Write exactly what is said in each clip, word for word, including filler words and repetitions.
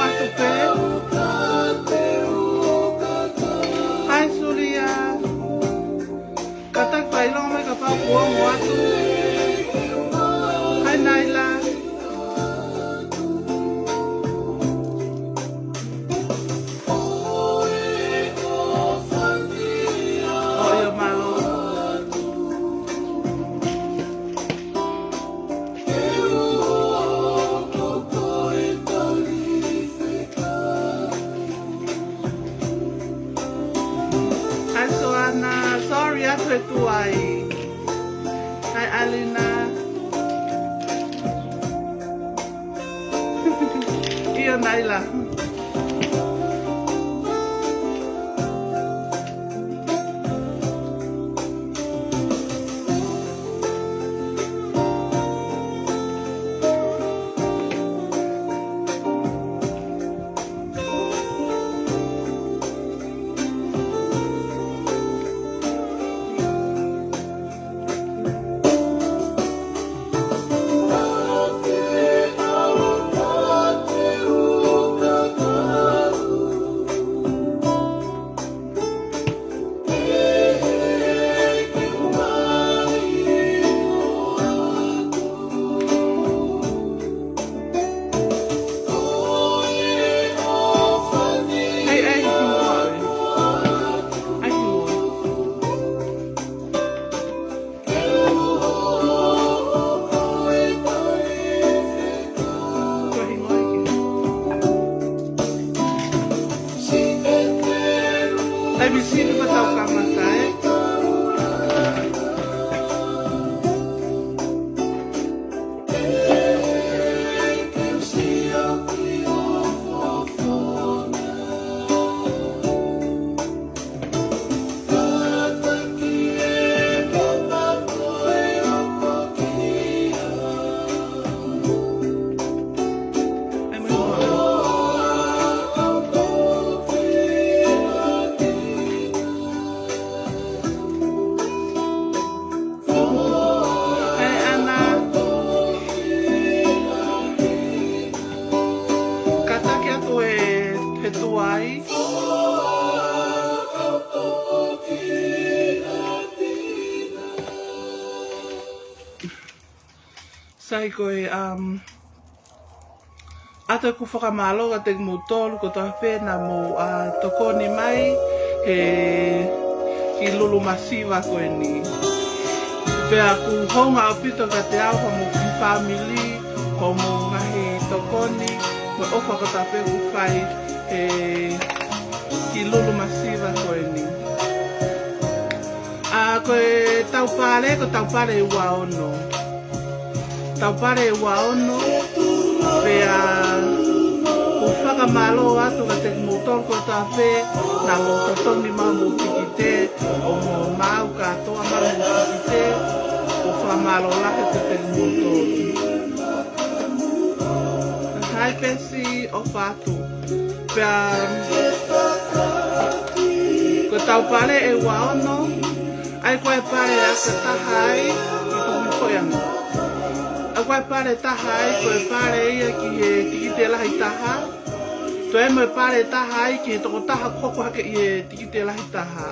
Atu pē. Hai, Sulia. Kātaki fakaʻilonga mai kapau kuo ongo atu. Hai, Naila. ʻIo, mālō. Hai, Soana, sorry atu he tuai. Hai, Alina. ʻIo, Naila. Taimi siʻi pē tau kamata, ē? Hai, ʻAna. Kātaki atu he, he tuai. Sai, ko e, um, ʻoatu ʻeku fakamālō kiate kimoutolu kotoa pē naʻa mou, ā, tokoni mai he kiʻi lulu masiva ko eni. Pea ʻoku hounga ʻaupito kiate au, hoʻomou kiʻi fāmili, hoʻomou ngaahi tokoni, mo e ʻofa kotoa pē ʻoku fai he kiʻi lulu masiva ko eni. Ā, ko e Taupale, ko Taupale ua ono. Taupale ua ono, pea ʻoku ou fakamālō atu kiate kimoutolu kotoa pē naʻa mou totongi mai hoʻomou tikite, ʻo mou maʻu kātoa mai hoʻomou tikite, ʻoku ou fakamālō lahi atu kiate kimoutolu. Hai, Pesi, ʻofa atu. Pea ko Taupale ʻe ua ono, ʻa ia ko e pale ʻe taha ai, ʻi tuku ko ia. ʻA ia ko e pale ʻe taha ai, ko e pale ia ki he tikite lahi taha. Toe ʻi ai mo e pale ʻe taha ai ki he tokotaha ʻoku hoko hake ʻi he tikite lahi taha.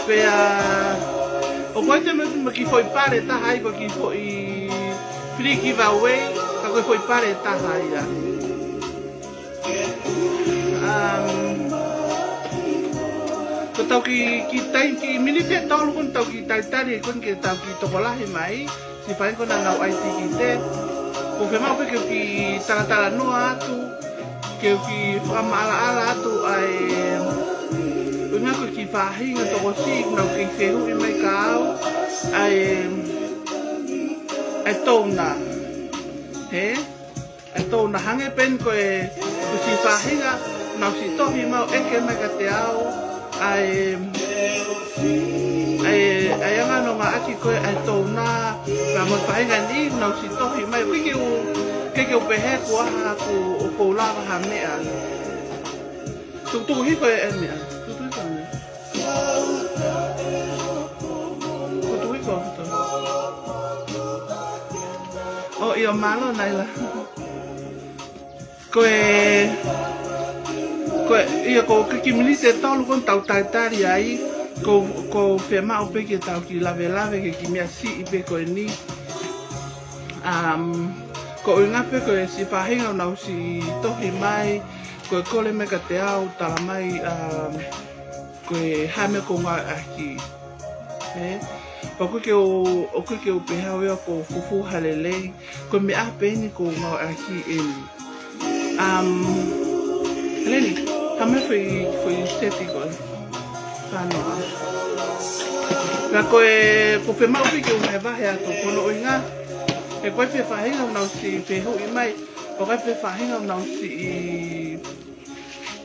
Pea ʻoku ʻi ai mo e kiʻi foʻi pale ʻe taha ai, ko e kiʻi foʻi free giveaway, ka ko e foʻi pale ʻe taha ia. Um, ko ʻetau kiʻi, kiʻi taimi, kiʻi miniti ʻe tolu ko eni ʻetau kiʻi talitali ko eni ke tau kiʻi tokolahi mai siʻi faʻahinga ko ē naʻa nau ʻai tikite. ʻOku fiemaʻu pē ke u kiʻi talatalanoa atu, ke u kiʻi fakamaʻalaʻala atu ʻa e, ʻuhinga ko e kiʻi faʻahinga tokosiʻi naʻa nau kei fehuʻi mai kia au, ʻa e, ʻa e touna. Hē? ʻA e touna, hangē pē eni ko e, ko e siʻi faʻahinga naʻa nau siʻi tohi mai ʻo ʻeke mai kiate au ʻa e, ʻa e, ʻa e anga hono ngāueʻaki ko ē ʻa e touna, pea mo e faʻahinga ni naʻa nau siʻi tohi mai, ʻikai ke u, ʻikai ke u pehē kuo ʻaha ʻoku, ʻoku ou lava ha meʻa. Tukutuku hifo e, e meʻa. Tukutuku hifo e meʻa. Tukutuku hifo. ʻO, ʻio, mālō, Naila. Ko e, ko e, ia ko e kiʻi miniti ʻe tolu ko eni tau talitali ai, ko, ko e fiemaʻu pē ke tau kiʻi lavelave ki he kiʻi meʻa siʻi pē ko eni. Um, ko e ʻuhinga pē ko e siʻi faʻahinga ʻoku nau siʻi tohi mai, ko e kole mai kiate au, tala mai, um, ko e hā e meʻa ʻoku ou ngāueʻaki. Ē? Pea ʻoku ʻikai ke u, ʻoku ʻikai ke u pehē au ia ʻoku ou fufū ha lelei, ko e meʻa pē eni ʻoku ou ngāueʻaki eni. Um, Leni, hā e meʻa foʻi, foʻi seti ko ē? Fānau. Ka ko e, ko e fiemaʻu pē ke u vahevahe atu, ko hono ʻuhinga, he ko e pē faʻahinga ʻoku nau siʻi fehuʻi mai, ko e pē faʻahinga ʻoku nau siʻi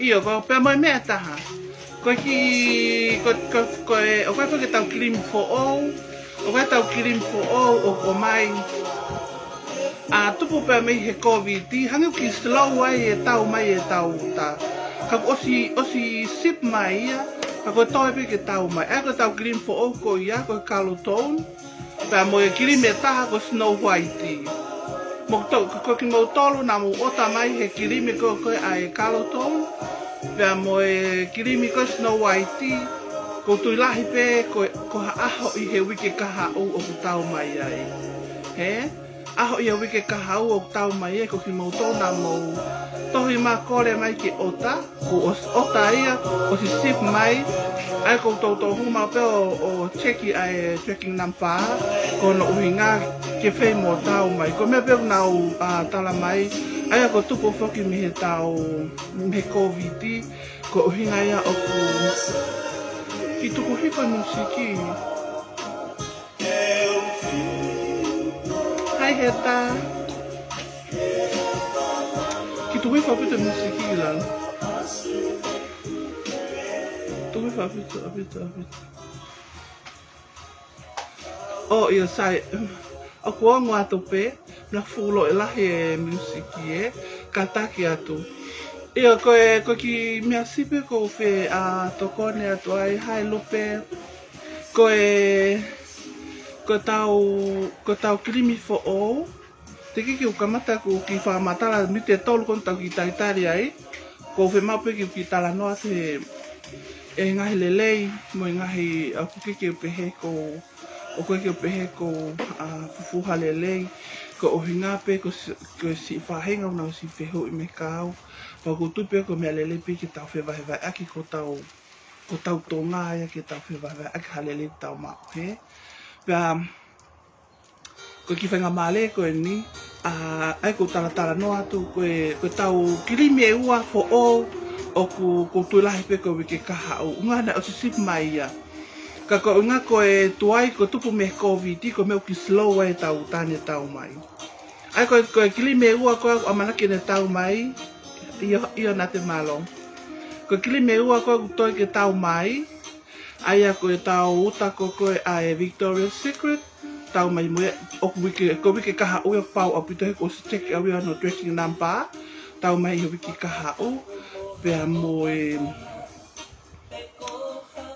ʻIo, ko e pea mo e meʻa ʻe taha. Ko e kiʻi, ko, ko, ko e, ʻoku ʻikai ke tau kilimi foʻou, ʻoku ʻikai ke tau kilimi foʻou ʻoku ʻomai. ʻA, tupu pē mei he Kōviti, hangē ʻoku kiʻi slow ai e tau mai e tau uta. Ka kuo ʻosi, ʻosi ship mai ia, ka ko e toe pē ke tau mai. ʻA ia ko e tau kilimi foʻou ko ia, ko e Caloton. Pea mo e kilimi ʻe taha ko e Snow White. Mo to, ko kimoutolu naʻa mou ʻota mai he kilimi ko, ko ē ʻa e Caloton. Pea mo e kilimi ko e Snow White. ʻOku ou tui lahi pē ko, ko ha ʻaho ʻi he uike kahaʻu ʻoku tau mai ai. Hē? ʻAho ʻi he uike kahaʻu ʻoku tau mai ai ko kimoutolu naʻa mou tohi mai kole mai ke ʻota. Kuo ʻos-, ʻota ia, ʻosi ship mai, ʻa ia ʻoku ou toutou hū mai pē ʻo, ʻo check ʻa e tracking number, ko hono ʻuhinga ke fai mo tau mai. Ko e meʻa pē ʻoku nau, ʻa, tala mai, ʻa ia ʻoku tupu foki mei he tau, mei he Kōviti, ko e ʻuhinga ia ʻoku kiʻi tuku hifo e musiki. Hai Heta. Kiʻi tuku hifo ʻaupito e musiki ki lalo. Tuku hifo ʻaupito, ʻaupito, ʻaupito. ʻŌ, ʻio, sai. ʻOku ongo atu pē, naʻe fuʻu lōloa lahi e musiki ē, kātaki atu. ʻIo, ko e, ko e kiʻi meʻa siʻi pē ʻoku ou fie, ʻa, tokoni atu ai, hai Lupe. Ko e, ko e tau, ko e tau kilimi foʻou. Teʻeki ke u kamata ʻeku kiʻi fakamatala miniti ʻe tolu ko eni tau kiʻi talitali ai. ʻOku ou fiemaʻu pē ke u kiʻi talanoa atu he, e ngaahi lelei, mo e ngaahi, ʻoku ʻikai ke u pehē ʻoku, ʻoku ʻikai ke u pehē ʻoku ou, ʻa, fufū ha lelei, ko e ʻuhinga pē ko e si-, ko e siʻi faʻahinga ʻoku nau siʻi fehuʻi mai kia au. Pea ʻoku ou tui pē ko e meʻa lelei pē ke tau fevahevaheʻaki ko hotau, ko hotau Tonga ia ke tau fevahevaheʻaki ha lelei ʻoku tau maʻu, hē? Pea, ko e kiʻi faingamālie ko eni, ʻa, ʻa ia ʻoku ou talatalanoa atu, ko e, ko e tau kilimi ʻe ua foʻou, ʻoku, ʻoku ou tui lahi pē ko e uike kahaʻu. ʻUhinga naʻe ʻosi ship mai ia. Ka ko e ʻuhinga ko e tuai, ko e tupu mei he Kōviti, ko e meʻa ʻoku kiʻi slow ai e tau uta ne tau mai. ʻA ia ko e, ko e kilimi ʻe ua ko ē ʻoku ʻamanaki ne tau mai, ʻio, ʻio Nate mālō. Ko e kilimi ʻe ua ko ē ʻoku toe ke tau mai, ʻa ia ko e tau uta ko ē ʻa e Victoria's Secret, tau mai mo ia, ʻoku uike, ko e uike kahaʻu ia ʻoku pau ʻaupito he kuo ʻosi check ʻe au ia hono tracking number, tau mai he uike kahaʻu, pea mo e,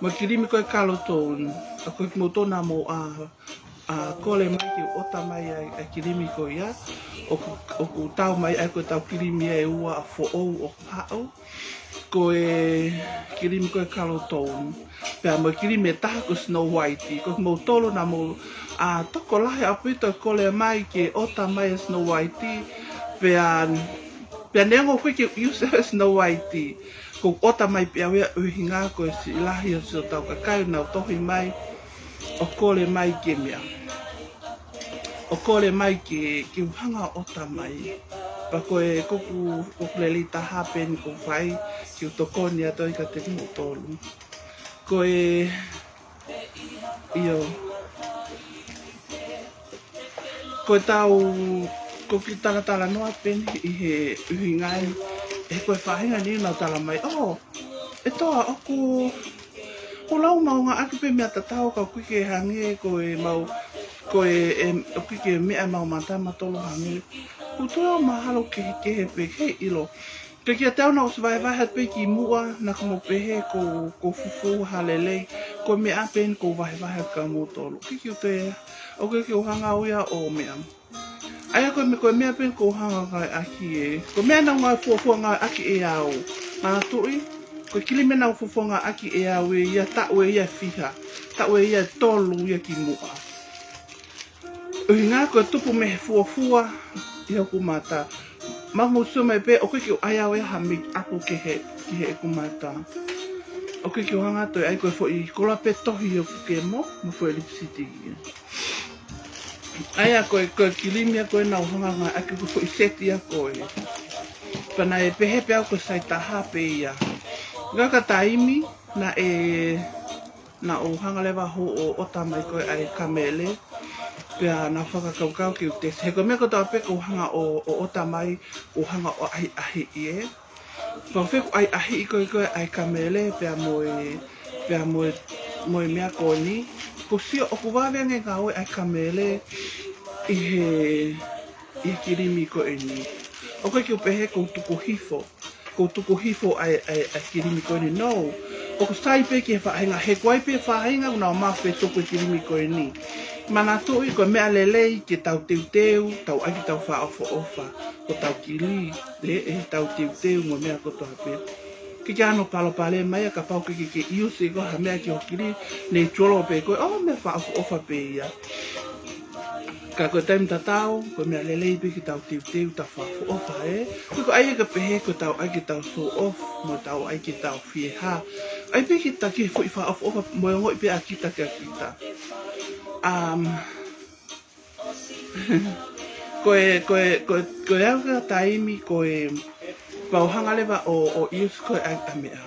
mo e kilimi ko e Caloton, ʻa ko kimoutolu naʻa mou, ʻa, ʻa, kole mai ke ʻota mai ʻa e, ʻa e kilimi ko ia, ʻoku, ʻoku tau mai ʻa ia ko e tau kilimi ʻe ua foʻou ʻoku haʻu. Ko e kilimi ko e Caloton. Pea mo e kilimi ʻe taha ko e Snow White. Ko kimoutolu naʻa mou, ʻa, tokolahi ʻaupito e kole mai ke ʻota mai e Snow White. Pea, pea neongo ʻoku ʻikai ke u use e Snow White, ʻoku ou ʻota mai pē ʻe au ia ʻuhinga ko e siʻi lahi ʻo e siʻotau kakai ʻoku nau tohi mai ʻo kole mai ke meʻa. ʻO kole mai ke, ke u hanga ʻo ʻota mai. Pea ko e, ko ʻeku, ko ʻeku lelei taha pē eni ʻoku ou fai, ke u tokoni atu ai kiate kimoutolu. Ko e, ʻio. Ko e tau, ʻoku ou kiʻi talatalanoa pē eni ʻi he ʻuhinga eni, he ko e faʻahinga ni ʻoku nau tala mai. ʻŌ, ʻe Toa, ʻoku, ʻoku lau maʻu ngāueʻaki pē meʻa tatau ka ʻoku ʻikai ke hangē ko e maʻu, ko e, ʻe, ʻoku ʻikai ke meʻa maʻu mata matolo hangē. ʻOku ou tui ʻoku mahalo kehekehe pē, ʻikai ʻilo. Ka kiate au naʻe ʻosi vahevahe atu pē kimuʻa, naʻa ku mou pehē ʻoku, ʻoku ou fufū ha lelei, ko e meʻa pē eni ʻoku ou vahevahe atu kia moutolu. ʻIkai ke u toe, ʻoku ʻikai ke u hanga au ia ʻo meʻa. ʻA ia ko e meʻa, ko e meʻa pē ʻoku ou hanga ʻo ngāueʻaki ē, ko e meʻa naʻa ku ngāue fuofua ngāueʻaki ʻe au. Manatuʻi, ko e kilimi naʻa ku fuofua ngāueʻaki ʻe au ē, ia taʻu ē ia ʻe fiha, taʻu ē ia ʻe tolu ia kimuʻa. ʻUhinga ko e tupu mei he fuofua ʻi hoku mata. Mahalo mou sio mai pē, ʻoku ʻikai ke u ʻai au ʻe ha make-up ki he, ki heʻeku mata. ʻOku ʻikai ke u hanga atu ʻo ʻai, ko e foʻi koloa pē tohi ʻoku ke mo, mo e foʻi lipisitiki. ʻA ia ko e, ko e kilimi ia ko ē naʻa ku hanga ʻo ngāueʻaki, ko e foʻi seti ia ko ē. Pea naʻe pehē pē au ko e sai taha pē ia. Ka ko e taimi naʻe, naʻa ku hanga leva ʻo ʻoʻota mai ko ē ʻa e kamele. Pea naʻa ku fakakaukau ke u tesi. He ko e meʻa kotoa pē ʻoku ou hanga ʻo, ʻo ʻota mai, ʻoku ou hanga ʻo ʻahiʻahiʻi ē. Pea ʻoku ou fie ʻahiʻahiʻi ko ē ko ē ʻa e kamele, pea mo e, pea mo e, mo e meʻa ko eni. ʻOku ou sio ʻoku vave ange ngāue ʻa e kamele ʻi he, ʻi he kilimi ko eni. ʻOku ʻikai ke u pehē ʻoku ou tuku hifo, ʻoku ou tuku hifo ʻa e, ʻa e, ʻa e kilimi ko eni, no. ʻOku sai pē ki he faʻahinga, he ʻoku ʻi ai pē faʻahinga ʻoku nau maʻu fetuku e kilimi ko eni. Manatuʻi ko e meʻa lelei ke tau teuteu, tau ʻai ke tau fakaʻofoʻofa hotau kili, ē, ʻetau teuteu mo e meʻa kotoa pē. ʻIkai ke ʻi ai hano palopalema ia kapau ʻoku ke, ke ʻiusi ʻe koe ha meʻa ki ho kili, natural pē ko ē, ʻo meʻa fakaʻofoʻofa pē ia. Ka ko e taimi tatau, ko e meʻa lelei pē ke tau teuteu, tau fakaʻofoʻofa ē. Ko e, ko e ʻai ke pehē ʻoku tau ʻai ke tau show off, mo tau ʻai ke tau fie hā. ʻAi pē ke tau kei foʻi fakaʻofoʻofa, mo e ongoʻi pē ʻa kita kia kita. Um, Ko e, ko e, ko e, ko e au ka taimi ko e, pea u hanga leva ʻo, ʻo ʻiusi ko ē ʻa e, ʻa e meʻa.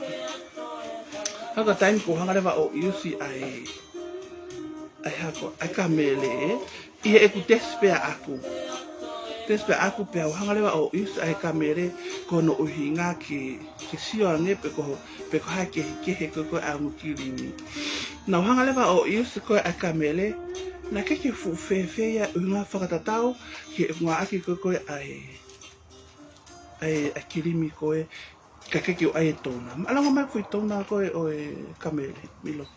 Hangē ko e taimi ʻoku ou hanga leva ʻo ʻiusi ʻa e, ʻa e hako, ʻa e kamele, ʻi heʻeku tesi pē ʻaʻaku. Tesi pē ʻaʻaku pea u hanga leva ʻo ʻiusi ʻa e kamele, ko hono ʻuhinga ke, ke sio ange pe ko ho pe ko e hā e kehekehe ko ē ʻa e ongo kilimi. Naʻa ku hanga leva ʻo ʻiusi ko ē ʻa e kamele, naʻe ʻikai ke fuʻu fēfē ia ʻuhinga fakatatau ki heʻeku ngāueʻaki ko ē ko ē ʻa e, ʻa e, ʻa e kilimi ko ē, ka ʻikai ke u ʻai e toner. Mālō ange mai foʻi toner ko ē ʻo e kamele, Milo.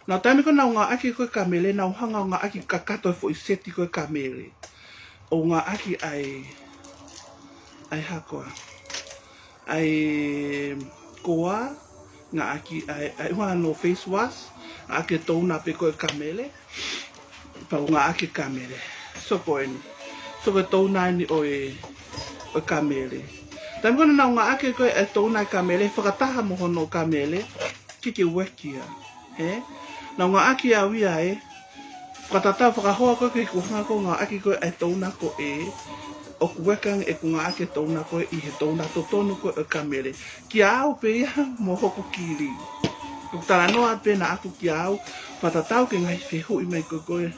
Naʻe ʻi ai e taimi ko ē naʻa ku ngāueʻaki ko ē kamele, naʻa ku hanga ʻo ngāueʻaki kakato e foʻi seti ko ē kamele. ʻO ngāueʻaki ʻa e, ʻa e hako ā. ʻA e koa, ngāueʻaki ʻa e, ʻa e ʻuhinga hono face wash, ngāueʻaki e toner pē ko ē kamele, pea u ngāueʻaki e kamele. So ko eni. So ko e toner eni ʻo e, ʻo e kamele. Taimi ko ē naʻa ku ngāueʻaki ko ē e toner e kamele, fakataha mo hono kamele, ʻikai ke work ia. Hē? Naʻa ku ngāueʻaki au ia ē, fakatatau fakahoa ko ē ki heʻeku hanga ko ē ʻo ngāueʻaki ko ē ʻa e toner ko ē, ʻoku work ange ʻeku ngāueʻaki e toner ko ē ʻi he toner totonu ko ē ʻo e kamele. Kia au pē ia mo hoku kili. ʻOku ou talanoa pē naʻa ʻoku kia au, fakatatau ki he ngaahi fehuʻi mai ko ē ko ē.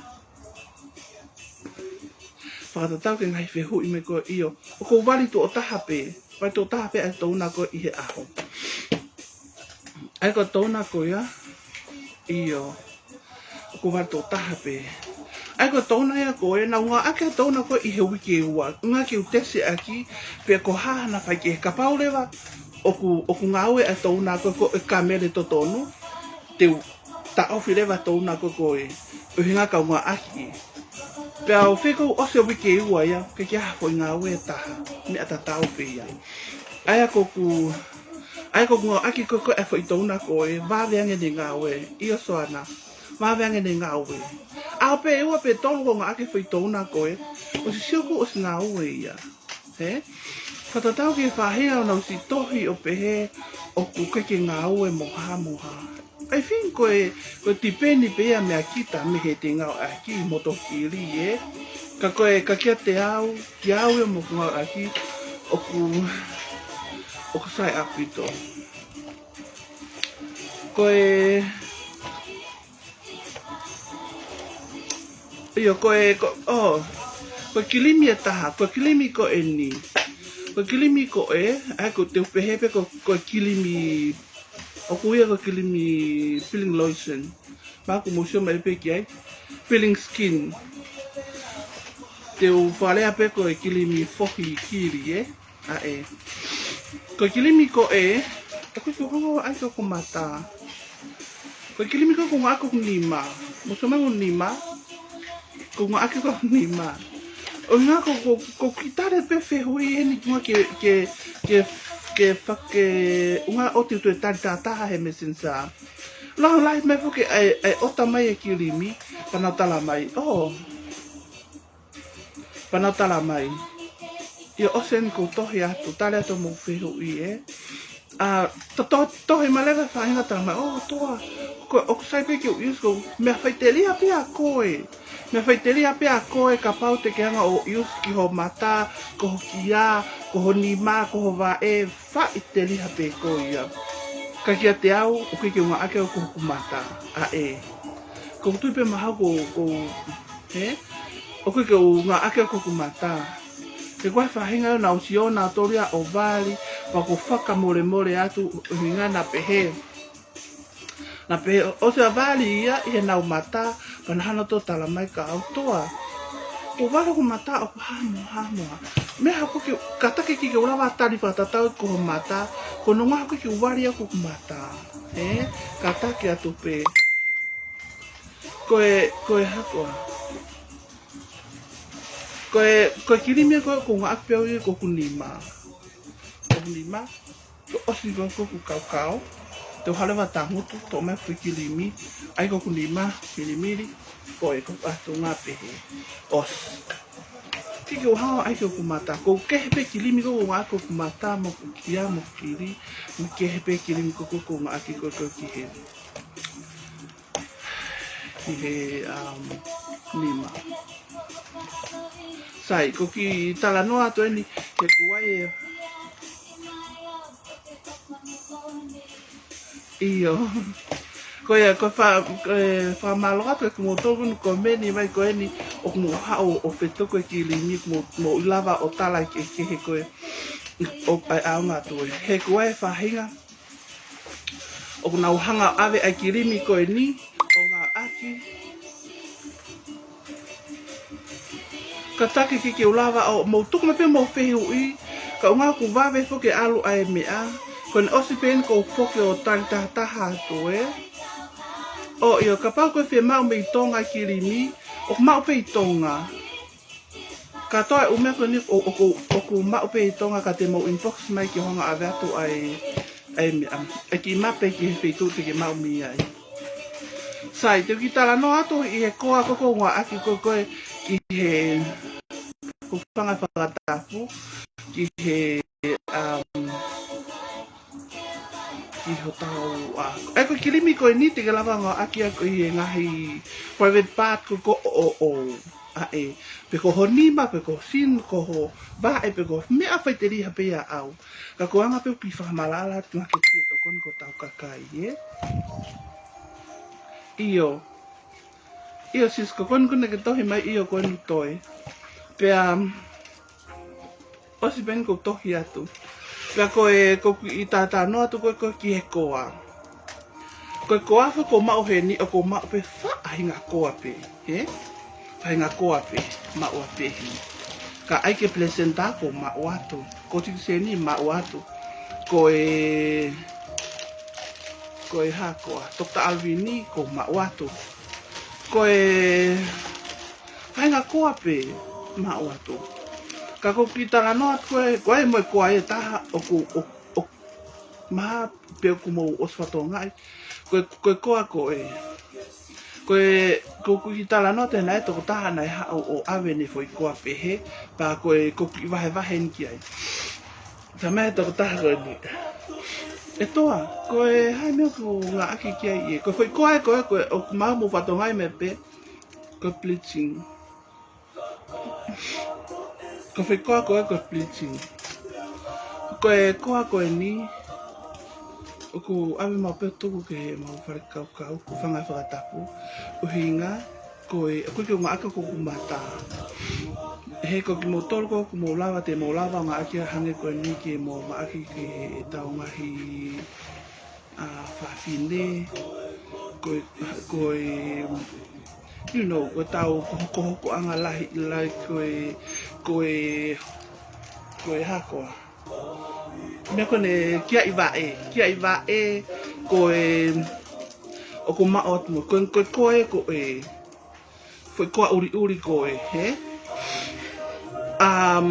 Fakatatau ki he ngaahi fehuʻi mai ko ē ʻio. ʻOku ou vali tuʻo taha pē, vali tuʻo taha pē ʻa e toner ko ē ʻi he ʻaho. ʻA ia ko e toner ko ia, ʻio. ʻOku ou vali tuʻo taha pē. ʻA ia ko e toner ia ko ē, naʻa ku ngāueʻaki e toner ko ē ʻi he uike ʻe ua. ʻUhinga ke u tesiʻaki, pe ko e hā hano faikehe, kapau leva ʻoku, ʻoku ngāue ʻa e toner ko ē ko e kamele totonu, te u taʻofi leva e toner ko ē ko ē. ʻUhinga ka u ngāueʻaki. Pea ʻo fekau ʻosi e uike ʻe ua ia, ʻikai ke ʻi ai ha foʻi ngāue ʻe taha. Meʻa tatau pē ia. ʻA ia ko ʻeku, ʻa ia ko ʻeku ngāueʻaki ko ē ko ē ʻa e foʻi toner ko ē, vave ange ʻene ngāue. ʻIo Soana, vave ange ʻene ngāue. ʻAho pē ʻe ua pe tolu ʻoku ou ngāueʻaki e foʻi toner ko ē, ʻosi sio kuo ʻosi ngāue ia. Hē? Fakatatau ki he faʻahinga ʻoku nau ʻosi tohi ʻo pehē ʻoku ʻikai ke ngāue mo ha mo ha. I think ko e, ko e tipeni pē ia meia kita mei heʻete ngāueʻaki mo hoto kili ē. Ka ko e, ka kiate au, kia au ia mo hoku ngāueʻaki, ʻoku, ʻoku sai ʻaupito. Ko e, ʻio, ko e, ko, ʻo, ko e kilimi ʻe taha, ko e kilimi ko eni. Ko e kilimi ko ē, ʻa ia ʻoku te u pehē pē ko, ko e kilimi, ʻoku ui ia ko e kilimi peeling lotion. Mahalo ʻoku mou sio mai pē ki ai. Peeling skin. Te u fakalea pē ko e kilimi fohi kili, ē? ʻA ē. Ko e kilimi ko ē, ʻoku ʻikai ke u hanga ʻo ʻai ki hoku mata. Ko e kilimi ko ē ʻoku ou ngāueʻaki ki hoku nima. Mou sio mai ki hoku nima. Ko e ngāueʻaki ko e nima. ʻUhinga ko, ko, ko e kiʻi tali pē fehuʻi eni, ko e ngāueʻaki ke, ke, ke fake, ʻuhinga ʻoku te tali tahataha he Messenger. Lahi, lahi mai foki ʻa e, ʻa e ʻota mai e kilimi, pea nau tala mai. ʻŌ. Pea nau tala mai. ʻIo, ʻosi eni kuo u tohi atu, tali atu hoʻomou fehuʻi, ē. ʻA, to, to, tohi mai leva e faʻahinga, tala mai, ʻō, ʻOtua, ko, ʻoku sai pē ke u use, ko e meʻa faʻiteliha pē ʻa koe. Meʻa faʻiteliha pē ʻa koe, kapau te ke hanga ʻo use ki ho mata, ko ho kia, ko ho nima, ko ho vaʻe, faʻiteliha pē ko ia. Ka kiate au, ʻoku ʻikai ke u ngāueʻaki au ko hoku mata. ʻA ē. Ko e tui pē mahalo ko, ko, hē? ʻOku ʻikai ke u ngāueʻaki au ko hoku mata. He ko e faʻahinga ʻoku nau sio nautolu ia ʻo vali, pea ʻoku ou fakamolemole atu ʻuhinga naʻa pehē. Naʻa pehē ʻosi ʻa e vali ia ʻi heʻenau mata, pea naʻa nau toe tala mai kia au, ʻOtua, ko e vali hoku mata ʻoku hā muʻa, hā muʻa. Meʻa hā ko ē ke, kātaki ke, ke u lava tali fakatatau ko ho mata, ko hono ʻuhinga ko ē ke u vali au ko hoku mata. Ē, kātaki atu pē. Ko e, ko e hā koā. Ko e, ko e kilimi ko ē ʻoku ou ngāueʻaki pē au ia ko hoku nima. Ko hoku nima, ko e ʻosi ko ē ko hoku kaukau, te u hanga leva ʻo tangutu, toʻo mai e kilimi, ʻai ko hoku nima, milimili, ko e ko atu ngā pehē. ʻOsi. ʻIkai ke u hanga ʻo ʻai ki hoku mata. Ko e kehe pē kilimi ko ē ʻoku ou ngāueʻaki ko hoku mata, mo hoku kia, mo hoku kili, mo e kehe pē kilimi ko ē ʻoku ou ngāueʻaki ko ē ko ē ki he, ki he, um, nima. Sai, ko e kiʻi talanoa atu eni, he ko e ʻIo. Ko ia, ko e fa-, ko e fakamālō atu kiate kimoutolu ʻoku komeni mai ko eni, ʻoku mou haʻu ʻo fetuku e kilimi, mou, mou ʻi lava ʻo tala ki he, ki he ko e, ʻo, ʻai ʻaonga atu ē. He ko e faʻahinga ʻoku nau hanga ʻo ʻave ʻa e kilimi ko eni, ʻo ngāueʻaki. Kātaki ke, ke u lava ʻo mou tuku mai pē hoʻomou fehuʻi, ka ʻuhinga ʻoku vave foki ke ʻalu ʻa e meʻa, ko eni ʻosi pē eni kuo u foki ʻo tali tahataha atu ē. ʻŌ, ʻio, kapau ko e fiemaʻu mei Tonga e kilimi, ʻoku maʻu pē ʻi Tonga. Kātoa e ʻū meʻa ko eni ʻo, ʻoku, ʻoku maʻu pē ʻi Tonga, ka te mou inbox mai ke u hanga ʻo ʻave atu ʻa e, ʻa e meʻa, ʻa e kiʻi mape ki he feituʻu te ke maʻu mei ai. Sai, te u kiʻi talanoa atu ʻi he koa ko ē ʻoku ou ngāueʻaki ko ē ko ē ki he, ko e fanga fakatapu, ki he, um, ki hotau, ʻa, ʻa e ko e kilimi ko eni te ke lava ʻo ngāueʻaki ia ko ē ʻi he ngaahi private part ko ē ʻoku ʻo, ʻo, ʻa ē, pe ko ho nima, pe ko ho sino, ko ho vaʻe, pe ko e meʻa faʻiteliha pē ia ʻaʻau. Ka ko e anga pē ʻoku ou fakamaʻalaʻala atu ʻa e kiʻi tokoni ki hotau kakai, ē? ʻIo. ʻIo, sis, ko eni ko ē naʻa ke tohi mai, ʻio, ko eni toe. Pea, um, ʻosi pē eni kuo u tohi atu. Pea ko e, ko e kiʻi talanoa atu ko ē, ko ē ki he koa. Ko e koa foki ʻoku ou maʻu heni, ʻoku ou maʻu pē faʻahinga koa pē, hē? Faʻahinga koa pē, maʻu ʻa pehē. Ka ʻai ki he placenta ʻoku ou maʻu atu. Ko e tikiseni maʻu atu. Ko e, ko e hā koā, Doctor Alvini ʻoku ou maʻu atu. Ko e faʻahinga koa pē maʻu atu. Ka ko e kiʻi talanoa atu ko ē, ko e mo e koa ʻe taha ʻoku, ʻo, ʻo, mahalo pē ʻoku mou ʻosi fakatokangaʻi. Ko e, ko e koa ko ē. Ko e, ko e kiʻi talanoa atu ē, naʻe tokotaha naʻe haʻu ʻo ʻave ʻene foʻi koa pehē, pea ko e, ko e kiʻi vahevahe eni ki ai. Tala mai ʻe he tokotaha ko eni, ʻE Toa, ko e hā e meʻa ʻoku ngāueʻaki ki ai ē? Ko e foʻi koa ē ko ē, ko ē ʻoku mou fakatokangaʻi mai pē, ko e bleaching. Ko e foʻi koa ko ē ko e bleaching. Ko e koa ko eni, ʻoku ʻave maʻu pē ʻo tuku ki heʻemau fale kaukau, ko e fanga fakatapu. ʻUhinga, ko e, ʻoku ʻikai ke u ngāueʻaki ia ko hoku mata. He ko kimoutolu ko ē ʻoku mou lava, te mou lava ʻo ngāueʻaki ia hangē ko eni ke mou ngāueʻaki ki heʻetau ngaahi, ʻa, fafine, ko e, ko e, you know, ko ʻetau hokohokoʻanga lahi, lahi, ko e, ko e, ko e hā koā. Meʻa ko eni kiaʻi vaʻe, kiaʻi vaʻe, ko e, ʻoku ou maʻu atu mo, ko e, ko e, ko e, ko e, Foʻi koa ʻuliʻuli ko ē, hē? Um,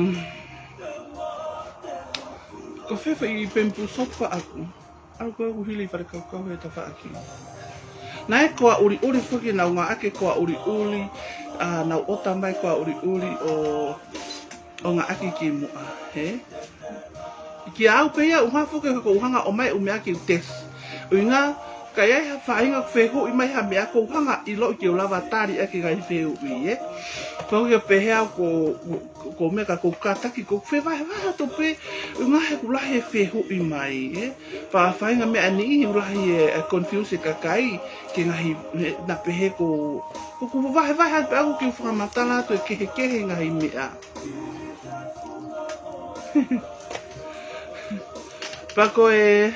ko fē foʻi pempusopa ʻaku? ʻAlu ko ē ʻoku hili fale kaukau he tafaʻaki. Naʻe koa ʻuliʻuli foki, nau ngāueʻaki koa ʻuliʻuli, ʻa, nau ʻota mai koa ʻuliʻuli ʻo, ʻo ngāueʻaki ki muʻa, hē? Kiate au pē ia ʻuha foki he ʻoku ou hanga ʻo ʻomai ʻū meʻa ke u tesi. ʻUhinga, ka ʻi ai ha faʻahinga ʻoku fehuʻi mai ha meʻa ʻoku ou hanga ʻiloʻi ke u lava tali ʻaki e ngaahi fehuʻi, ē? Pau ke pehē au ko, ko, ko e meʻa ka ʻoku ou kātaki, ʻoku ou fevahevahe atu pē, ʻuhinga he ʻoku lahi e fehuʻi mai, ē? Pea faʻahinga meʻa niʻihi ʻoku lahi e, e confuse e kakai, ki he ngaahi, ē, naʻa pehē ko, ʻoku ou vahevahe atu pē au ke u fakamatala atu e kehekehe ngaahi meʻa. Pea ko e,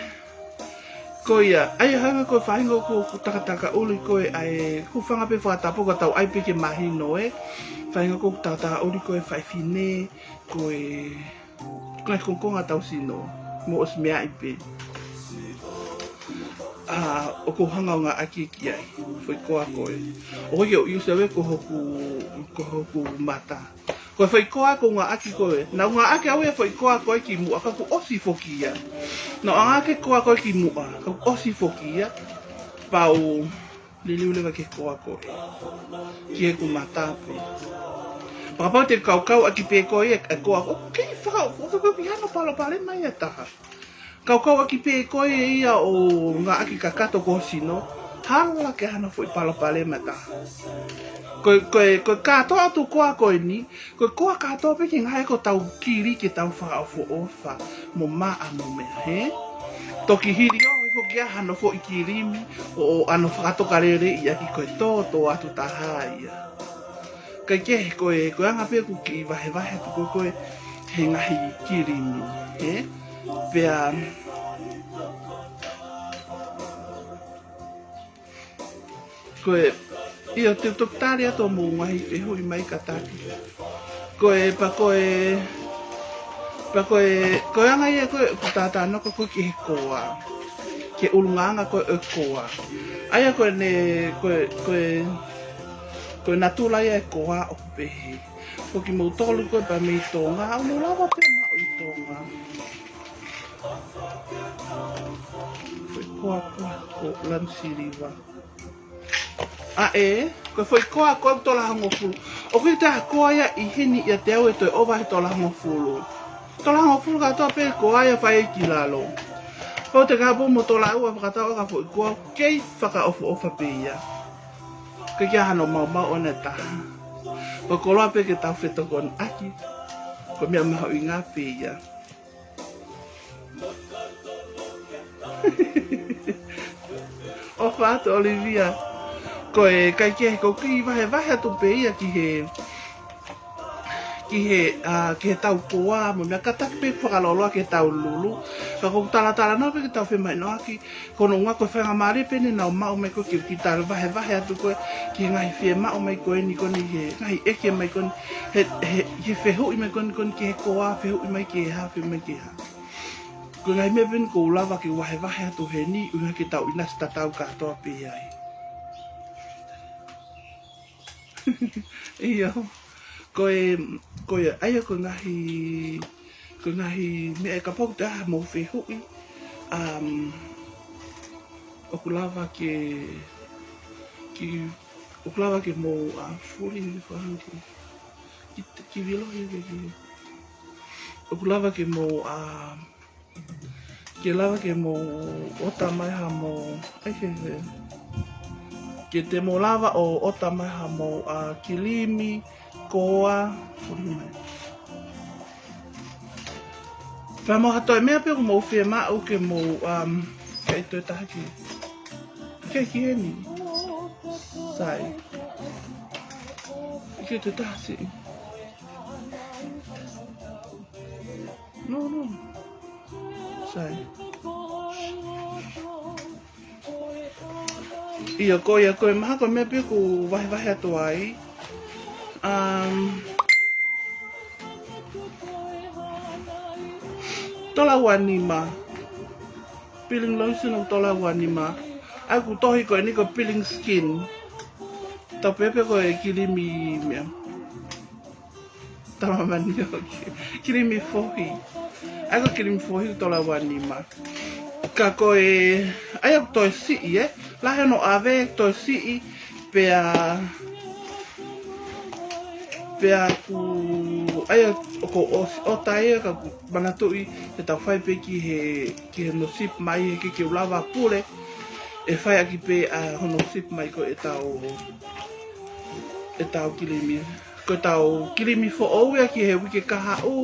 ko ia, ʻa ia hanga ko e faʻahinga ʻoku, ʻoku takataka ʻuli ko ē ʻa e, ʻoku ou fanga pē fakatapu ka tau ʻai pē ke mahino ē. Faʻahinga ʻoku takataka ʻuli ko e faifine, ko e, ko e kongokonga ʻetau sino, mo ʻosi meaʻi pē. ʻA, ʻoku ou hanga ʻo ngāueʻaki ki ai, foʻi koa ko ē. ʻOku ʻikai ke u use au ia ko hoku, ko hoku mata. Ko e foʻi koa ʻoku ou ngāueʻaki ko ē. Naʻa ku ngāueʻaki au ia foʻi koa ko ē ki muʻa ka kuo ʻosi foki ia. Naʻa ku ngāueʻaki koa ko ē ki muʻa, ka kuo ʻosi foki ia. Pea u liliu leva ki he koa ko ē. Ki heʻeku mata pē. Pea kapau te u kaukauʻaki pē ko ē e koa, ʻoku kei faka-, ʻoku kei hano palopalema ia ʻe taha. Kaukauʻaki pē ko ē ia ʻo ngāueʻaki kakato ki ho sino, hala ke hano foʻi palopalema ʻe taha. Ko e, ko e, ko e kātoa atu koa ko eni, ko e koa kātoa pē ki he ngaahi ʻoku tau kili ke tau fakaʻofoʻofa, mo maʻa mo meʻa, hē? Toki hili ʻo hifo ki ai hano foʻi kilimi, ʻo, ʻo ʻano fakatokaleleʻi ʻaki ko e tōtōatu taha ia. Kae kehe ko e, ko e anga pē ʻeku kiʻi vahevahe atu ko ē, ko ē he ngaahi kilimi, ē? Pea, ko e, ʻio te u toki tali atu hoʻomou ngaahi fehuʻi mai kātaki. Ko e, pea ko e, pea ko e, ko e anga ia ko ē ʻoku tātānaki ko ē ki he koa. Ki he ʻulungaanga ko ē ʻo e koa. ʻA ia ko ʻene, ko e, ko e, ko e natula ia e koa ʻoku pehē. Ko kimoutolu ko ē pea mei Tonga, ʻoku mou lava pē maʻu ʻi Tonga. Foʻi koa ko ē, ko e lanu siliva. ʻA ē, ko e foʻi koa ko ē ʻoku tola hongofulu. ʻOku ʻikai ke ʻi ai ha koa ia ʻi heni ʻiate au ʻe toe ʻova he tola hongofulu. Tola hongofulu kātoa pē koa ia fai ki lalo. Pau te ka hoko mo tola ua fakatau ʻa e foʻi koa kei fakaʻofoʻofa pē ia. ʻIkai ke ʻi ai hano maumau ʻona ʻe taha. Ko e koloa pē ke tau fetokonaʻaki. Ko e meʻa mahuʻinga pē ia. ʻOfa atu Olivia. Ko e kaikehe ʻoku ou kiʻi vahevahe atu pē ia ki he, ki he, ʻa, ki he tau koa, mo e meʻa kātaki pē fakaloloa ki he tau lulu. Ka ʻoku ou talatalanoa pē ke tau femahinoʻaki, ko hono ʻuhinga ko e faingamālie pē eni naʻa ku maʻu mai ko ē ke u kiʻi tala vahevahe atu ko ē ki he ngaahi fiemaʻu mai ko eni ko eni he ngaahi ʻeke mai ko eni he, he, he fehuʻi mai ko eni ko eni ki he koa, fehuʻi mai ki he hā, fehuʻi mai ki he hā. Ko e ngaahi meʻa pē eni ʻoku ou lava ke vahevahe atu heni, ʻuhinga ke tau ʻinasi tatau kātoa pē ai. ʻIo. Ko e, ko e, ʻa ia ko e ngaahi, ko e ngaahi meʻa ʻe kapau te ʻi ai haʻamou fehuʻi, um, ʻoku lava ke, ke, ʻoku lava ke mou, ʻa, fuli ni fanga ki, ki, ki vilo ia ke, ke. ʻOku lava ke mou, ʻa, ke lava ke mou ʻota mai haʻamou, ʻai ke, ke, ke te mou lava ʻo ʻota mai haʻamou, ʻa, kilimi, koa, fuli mai. Pea mo ha toe meʻa pē ʻoku mou fiemaʻu ke mou, um, ke ʻi toe taha ki. Ke ki heni. Sai. Ke toe taha siʻi. No, no. Sai. ʻIo, ko ia, ko e mahalo ko e meʻa pē ʻoku vahevahe atu ai. Um, tola ua nima. Peeling lotion ʻoku tola ua nima. ʻA ia ʻoku tohi ko eni ko e peeling skin. Tau pehē pē ko e kilimi meʻa. Tama mani o ki-, kilimi fohi. ʻA ia ko e kilimi fohi ko e tola ua nima. Ka ko e, ʻa ia ko e toe siʻi, ē. Lahi hono ʻave, toe siʻi, pea, pea ʻoku, ʻa ia ʻoku ou ʻosi ʻota ia ka ʻoku ou manatuʻi ʻe tau fai pē ki he, ki hono ship mai he ʻikai ke u lava pule. ʻE fai ʻaki pē ʻa hono ship mai ko ʻetau, ʻetau kilimi. Ko ʻetau kilimi foʻou ia ki he uike kahaʻu,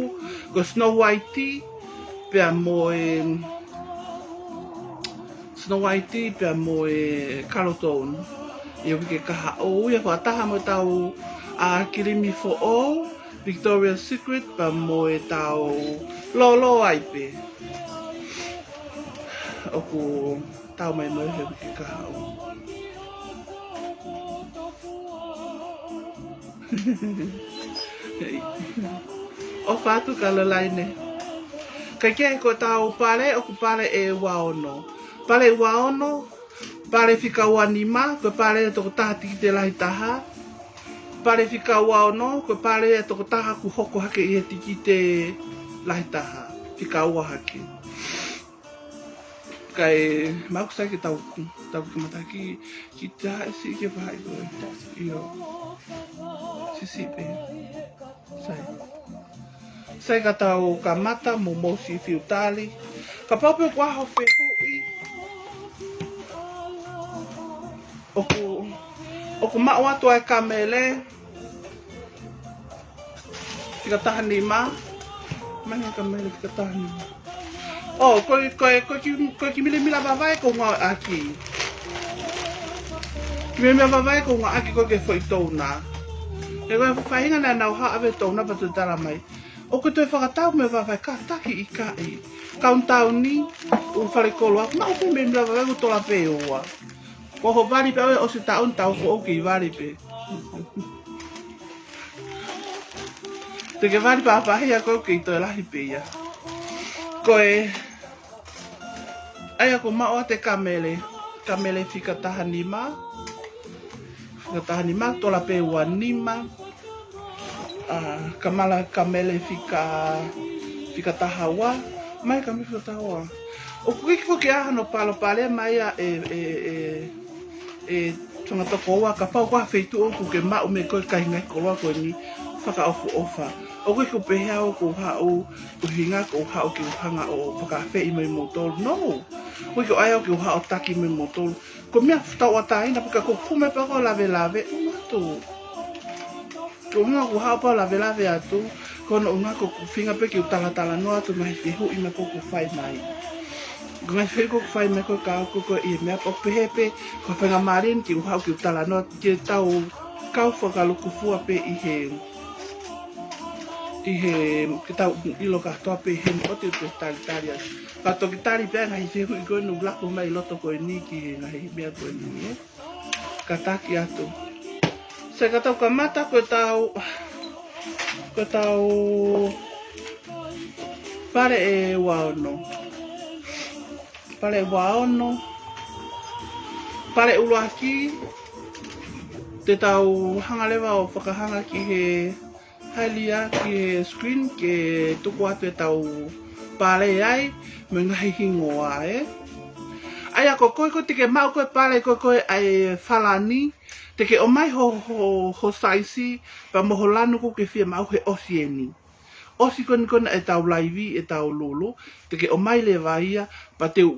ko e Snow White pea mo e, Snow White pea mo e Carlton. ʻI he uike kahaʻu ia fakataha mo ʻetau, ʻa, kilimi foʻou, Victoria's Secret pea mo ʻetau lōlō ai pē. ʻOku tau mai mo e he uike kahaʻu. ʻOfa atu Caroline. Kae kehe ko ʻetau pale, ʻoku pale ʻe ua ono. Pale ʻe ua ono, pale fika ua nima, ko e pale ʻa e tokotaha tikite lahi taha. Pale fika ua ono, ko e pale ʻa e tokotaha ʻoku hoko hake ʻi he tikite lahi taha. Fika ua hake. Kae maʻu sai ke tau, tau kamata ki, ki taha ʻe siʻi ke fai ko e. ʻIo. Siʻisiʻi pē. Sai. Sai ka tau kamata mo mou siʻi fiu tali. Kapau pē ʻoku ʻi ai ha fehuʻi. ʻOku, ʻoku maʻu atu ʻa e kamele. Fika taha nima. Mai ha kamele fika taha nima. ʻŌ, ko e, ko e, ko e kiʻi, ko e kiʻi milimila vavae ʻoku ou ngāueʻaki. Kiʻi milimila vavae ʻoku ou ngāueʻaki ko e ke foʻi toner. He ko e faʻahinga naʻa nau haʻu ʻave toner pea toe tala mai. ʻOku toe fakatau mo e vavae, kātaki ʻikai. Kaunitauni, ʻū fale kolo ʻoku maʻu pē milimila vavae ʻoku tola pē ua. Ko hoʻo vali pē ʻosi taʻu ni tau foʻou kei vali pē. Te ke vali pāpāhia ko e kei toe lahi pē ia. Ko e, ʻa ia ʻoku maʻu atu e kamele, kamele fika taha nima. Fika taha nima, tola pē ua nima. ʻA, kamala kamele fika, fika taha ua. Mai kamele fika taha ua. ʻOku ʻikai ko e ke ʻai hano palopalema ia ʻe, ʻe, ʻe, ʻe Tonga Tokoua, kapau ko ha feituʻu ʻoku ke maʻu mei he ko e kāinga koloa ko eni fakaʻofoʻofa. ʻOku ʻikai ko e pehē au ʻoku ou haʻu, ʻuhinga ʻoku ou haʻu ke u hanga ʻo fakaafeʻi mai moutolu. No. ʻOku ʻikai ko e ʻai au ke u haʻu ʻo taki mai moutolu. Ko e meʻa tauʻatāina pē ka ko e kume pē ko e lavelave, ʻuhinga atu. Ko e ʻuhinga ʻoku ou haʻu pē ʻo lavelave atu, ko hono ʻuhinga ko ʻeku feinga pē ke u talatalanoa atu ngaahi fehuʻi mai ʻoku fai mai. Ko e ngaahi fehuʻi ʻoku fai mai ko e kau ko e ko e ʻi he meʻa pē ʻoku pehē pē, ko e faingamālie ni ke u haʻu ke u talanoa ke tau kau fakalukufua pē ʻi he, ʻi he, ke tau ʻilo kātoa pē he mo te u talitali atu. Ka toki tali pē ngaahi fehuʻi ko eni ʻoku laku mai ʻi loto ko eni ki he ngaahi meʻa ko eni, ē. Kātaki atu. Sai ka tau kamata ko ʻetau, ko ʻetau pale ʻe ua ono. Pale ʻe ua ono. Pale ʻuluaki. Te tau hanga leva ʻo fakahanga ki he hailia ki he screen ke tuku atu ʻetau pale ai, mo e ngaahi hingoa, ē. ʻA ia ko koe ko ē te ke maʻu ko e pale ko ē ko ē ʻa e Falani, te ke ʻomai ho, ho, ho saisi, pea mo ho lanu ʻoku ke fiemaʻu he ʻosi eni. ʻOsi ko eni ko ena ʻetau laivi, ʻetau lulu, te ke ʻomai leva ia, pea te u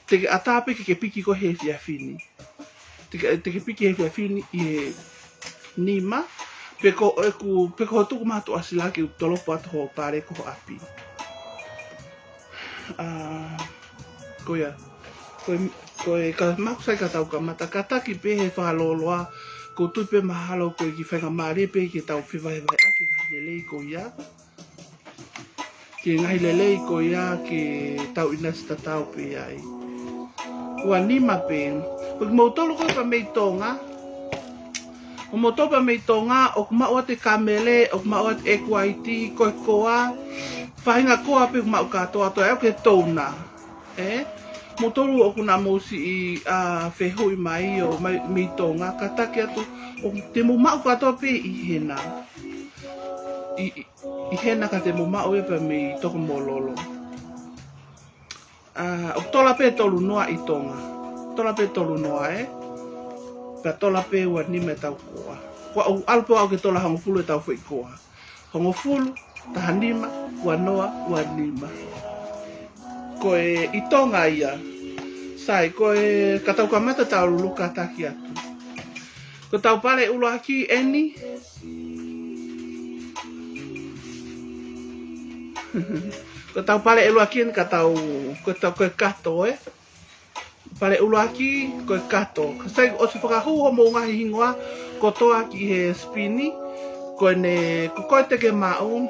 te ke ʻatā pē ke ke piki ko ē he efiafi ni. Te ke, te ke piki he efiafi ni ʻi he nima, pe ko ʻeku, pe ko hoʻo tuku mai ha tuʻasila ke u tolopo atu hoʻo pale ko ho ʻapi. ʻA, ko ia, ko e, ko e ka maku sai ka tau kamata, kātaki pē he fakalōloa, ʻoku ou tui pē mahalo ko e kiʻi faingamālie pē ke tau fevahevaheʻaki ngaahi lelei ko ia. Ki he ngaahi lelei ko ia ke tau ʻinasi tatau pē ai. Ua nima pē. Ko kimoutolu ko ē pea mei Tonga. Ko moutolu pea mei Tonga, ʻoku maʻu atu e kamele, ʻoku maʻu atu e kuaiti, ko e koa, faʻahinga koa pē ʻoku maʻu kātoa ʻa e ʻai ʻoku ke toner. Ē? Mou tolu ʻoku na mou siʻi, ā, fehuʻi mai ʻo mai mei Tonga, kātaki atu, ʻoku te mou maʻu kātoa pē ʻi hena. ʻI, ʻi, ʻi hena ka te mou maʻu ia pē mei Tokomololo. Ā, ʻoku tola pē tolu noa ʻi Tonga. Tola pē tolu noa, ē? Pea tola pē ua nima ʻetau koa. Ko au, ʻalu pē au ke tola hongofulu ʻetau foʻi koa. Hongofulu, taha nima, ua noa, ua nima. Ko e ʻi Tonga ia. Sai, ko e ka tau kamata tau luluka taki atu. Ko ʻetau pale ʻuluaki eni. Ko ʻetau pale ʻuluaki eni ka tau, ko ʻetau, ko e kato, ē? Pale ʻuluaki, ko e kato. Ka sai, ʻosi fakahū hoʻomou ngaahi hingoa kotoa ki he sipini, ko ʻene, ko koe te ke maʻu,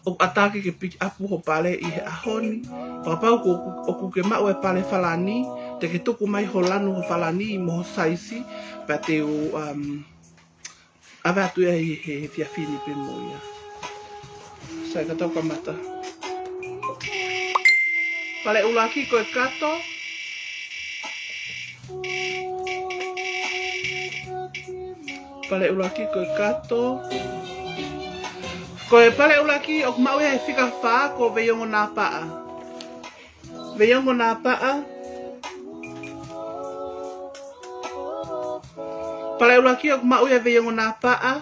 ʻoku ʻatā ke ke pick up ho pale ʻi he ʻaho ni. Fakapapau ko, ʻoku ke maʻu e pale falani, te ke tuku mai ho lanu ho falani mo ho saisi, pea te u, um, ʻave atu ia ʻi he, he efiafi ni pē mo ia. Sai ka tau kamata. Pale ʻuluaki ko e kato. Pale ʻuluaki ko e kato. Ko e pale ʻuluaki ʻoku maʻu ia he fika fā ko Veiongonāpaʻa. Veiongonāpaʻa. Pale ʻuluaki ʻoku maʻu ia Veiongonāpaʻa.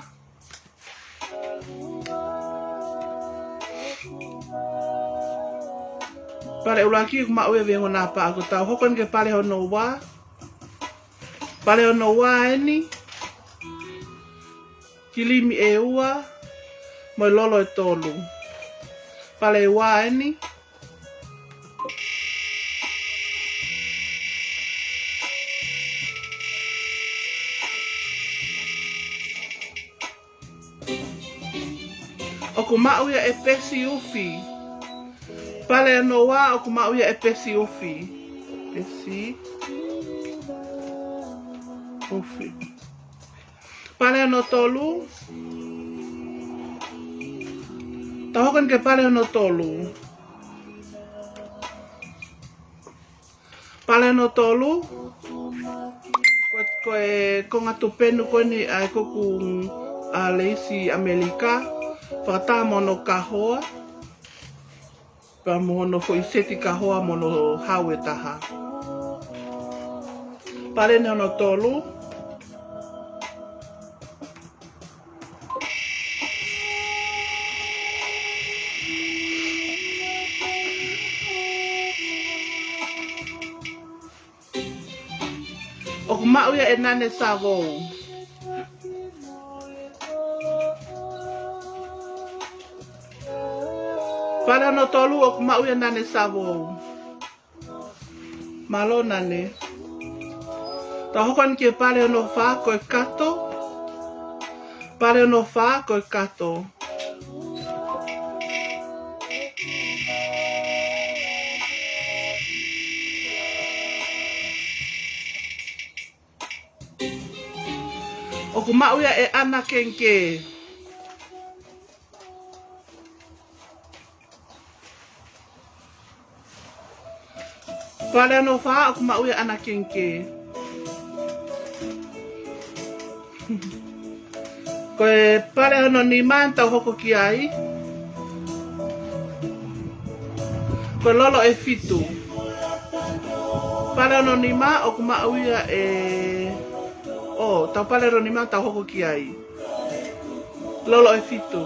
Pale ʻuluaki ʻoku maʻu ia Veiongonāpaʻa, ko ʻetau hoko eni ki he pale hono ua. Pale hono ua eni. Kilimi ʻe ua. Mo e lolo ʻe tolu. Pale ua eni. ʻOku maʻu ia ʻe Pesi Ufi. Pale hono ua ʻoku maʻu ia ʻe Pesi Ufi. Pesi Ufi. Pale hono tolu. Tau hoko eni ki he pale hono tolu. Pale hono tolu. Ko, ko e konga tupenu ko eni ʻa e kuku ʻa e leisi ʻAmelika. Fakataha mo hono kahoa. Pea mo hono foʻi seti kahoa mo hono hau ʻe taha. Pale eni hono tolu. ʻOku maʻu ia ʻe Nane Savou. Pale hono tolu ʻoku maʻu ia ʻe Nane Savou. Mālō Nane. Tau hoko eni ki he pale hono fā ko e kato. Pale hono fā ko e kato. ʻOku maʻu ia ʻe ʻAna Kengikē. Pale hono fā ʻoku maʻu ia ʻe ʻAna Kengikē. Ko e pale hono nima tau hoko ki ai. Ko e lolo ʻe fitu. Pale hono nima ʻoku maʻu ia ʻe, ʻo, tau pale hono nima tau hoko ki ai. Lolo ʻe fitu.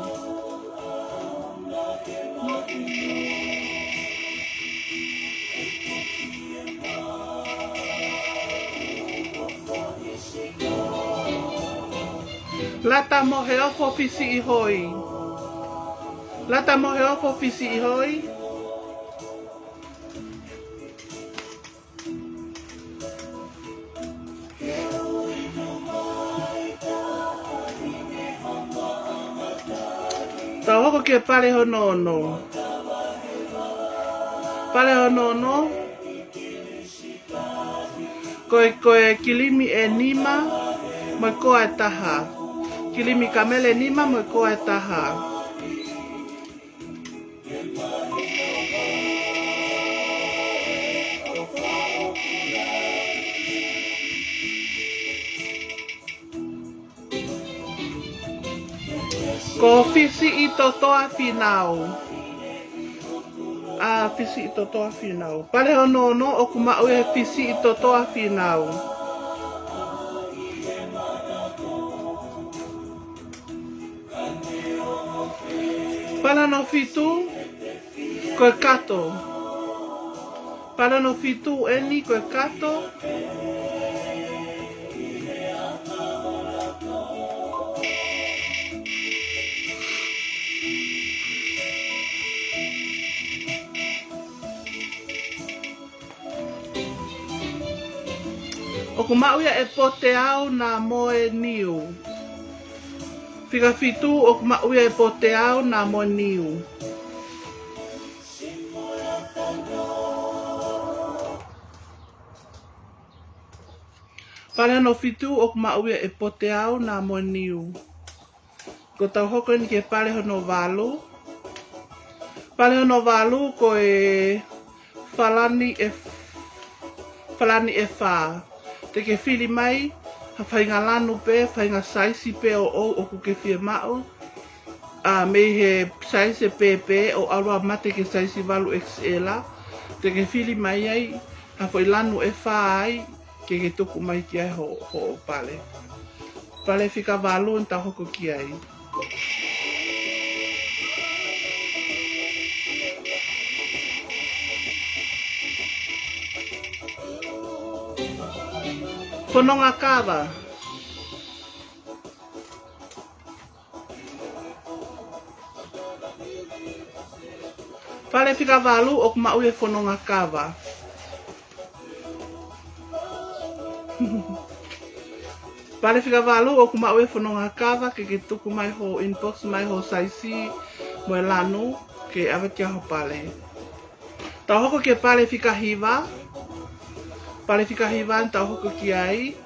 Lata mo he ofo fisiʻi hoi. Lata mo he ofo fisiʻi hoi. Tau hoko ki he pale hono ono. Pale hono ono. Ko e, ko e kilimi ʻe nima, mo e koa ʻe taha. Kilimi kamele ʻe nima, mo e koa ʻe taha. Ko Fisiʻitotoa Fīnau. ʻA Fisiʻitotoa Fīnau. Pale hono ono ʻoku maʻu ia ʻe Fisiʻitotoa Fīnau. Pale hono fitu, ko e kato. Pale hono fitu eni, ko e kato. ʻOku maʻu ia ʻe Poteau Namoe Niu. Fika fitu, ʻoku maʻu ia ʻe Poteau Namoe Niu. Pale hono fitu ʻoku maʻu ia ʻe Poteau Namoe Niu. Ko tau hoko eni ki he pale hono valu. Pale hono valu ko e falani ʻe, falani ʻe fā. Te ke fili mai ha faʻahinga lanu pē, faʻahinga saisi pē ʻoʻou ʻoku ke fiemaʻu. ʻA, mei he saisi pēpē ʻo ʻalu ʻo mate ki he saisi valu XL. Te ke fili mai ai ha foʻi lanu ʻe fā ai, ke ke tuku mai ki ai ho, hoʻo pale. Pale fika valu eni tau hoko ki ai. Fononga kava. Pale fika valu ʻoku maʻu ia ʻe fononga kava. Pale fika valu ʻoku maʻu ia ʻe fononga kava, ke ke tuku mai ho inbox mai ho saisi mo e lanu ke ʻave ki ai ho pale. Tau hoko ki he pale fika hiva. Pale fika hiva eni tau hoko ki ai.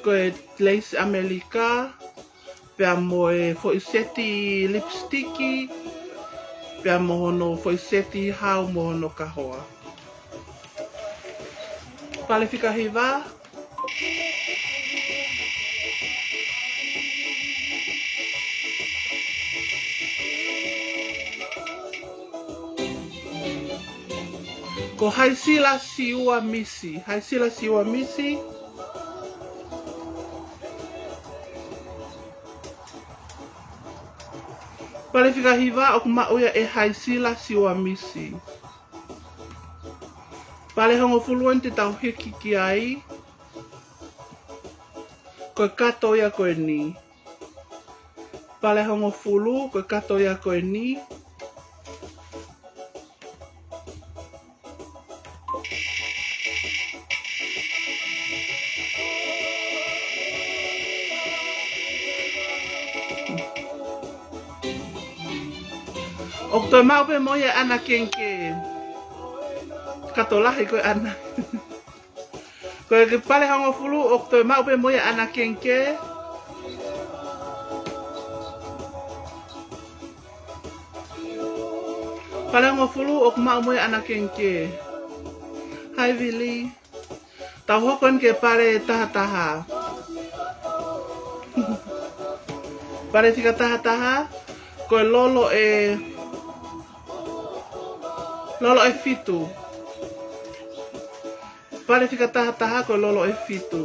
Ko e leisi ʻAmelika, pea mo e foʻi seti lipsitiki, pea mo hono foʻi seti hau mo hono kahoa. Pale fika hiva. Ko Haisila Siua Misi. Haisila Siua Misi. Pale fika hiva ʻoku maʻu ia ʻe Haisila Siua Misi. Pale hongofulu eni te tau hiki ki ai. Ko e kato ia ko eni. Pale hongofulu, ko e kato ia ko eni. ʻOku toe maʻu pē mo ia ʻAna Kengke. Kato lahi ko ē ʻAna. Ko e pale hongofulu ʻoku toe maʻu pē mo ia ʻAna Kengke. Pale hongofulu ʻoku maʻu mo ia ʻAna Kengke. Hai Vili. Tau hoko eni ki he pale taha taha. Pale fika taha taha, ko e lolo ʻe, lolo ʻe fitu. Pale fika taha taha ko e lolo ʻe fitu.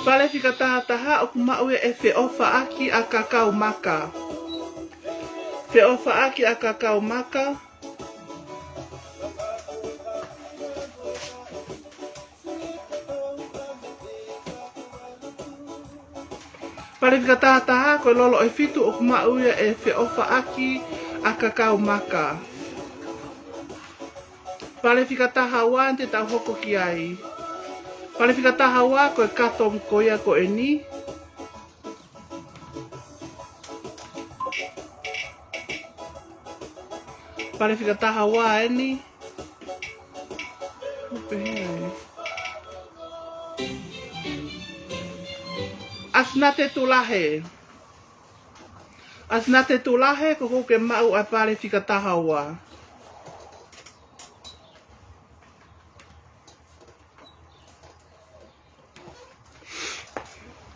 Pale fika taha taha ʻoku maʻu ia ʻe Feʻofaʻaki ʻa Kakaumaka. Feʻofaʻaki ʻa Kakaumaka. Pale fika taha taha ko e lolo ʻe fitu ʻoku maʻu ia ʻe Feʻofaʻaki ʻa Kakaumaka. Pale fika taha ua eni te tau hoko ki ai. Pale fika taha ua ko e kato ko ia ko eni. Pale fika taha ua eni. Pehē ai. ʻAsinate Tulahe. ʻAsinate Tulahe, ko ʻoku ke maʻu ʻa e pale fika taha ua.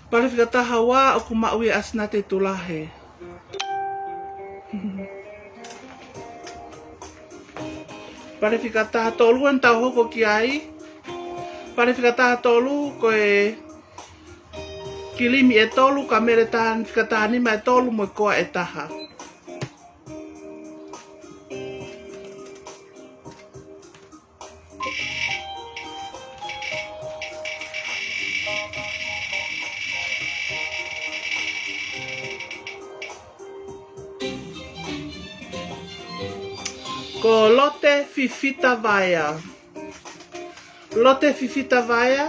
Pale fika taha ua ʻoku maʻu ia ʻe ʻAsinate Tulahe. Pale fika taha tolu eni tau hoko ki ai. Pale fika taha tolu ko e kilimi ʻe tolu, kamele taha, fika taha nima ʻe tolu mo e koa ʻe taha. Ko Lote Fifita Vaea. Lote Fifita Vaea.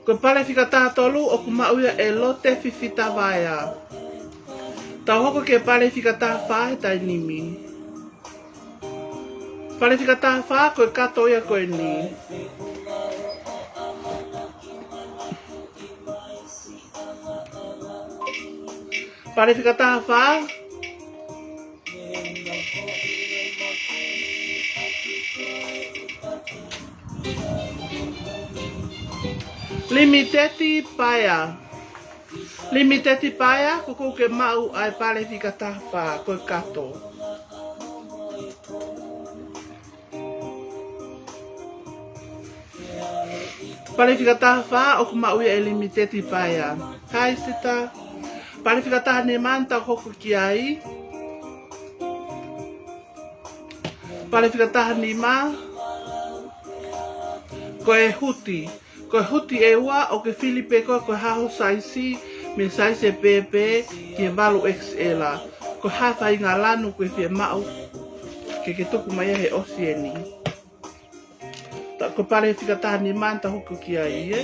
Ko e pale fika taha tolu ʻoku maʻu ia ʻe Lote Fifita Vaea. Tau hoko ki he pale fika taha fā he taimi ni. Pale fika taha fā ko e kato ia ko eni. Pale fika taha fā. Limiteti Paea. Limiteti Paea, ko ʻoku ke maʻu ʻa e pale fika taha fā, ko e kato. Pale fika taha fā ʻoku maʻu ia ʻe Limiteti Paea. Hai sita. Pale fika taha nima eni tau hoko ki ai. Pale fika taha nima. Ko e huti. Ko e huti ʻe ua ʻoku ke fili pē koe ko e hā ho saisi, mei he saisi ʻe pēpē ki he valu X L. Ko e hā faʻahinga lanu ʻoku ke fie maʻu ke ke tuku mai ia he ʻosi eni. Ta ko e pale fika taha nima eni tau hoko ki ai, ē?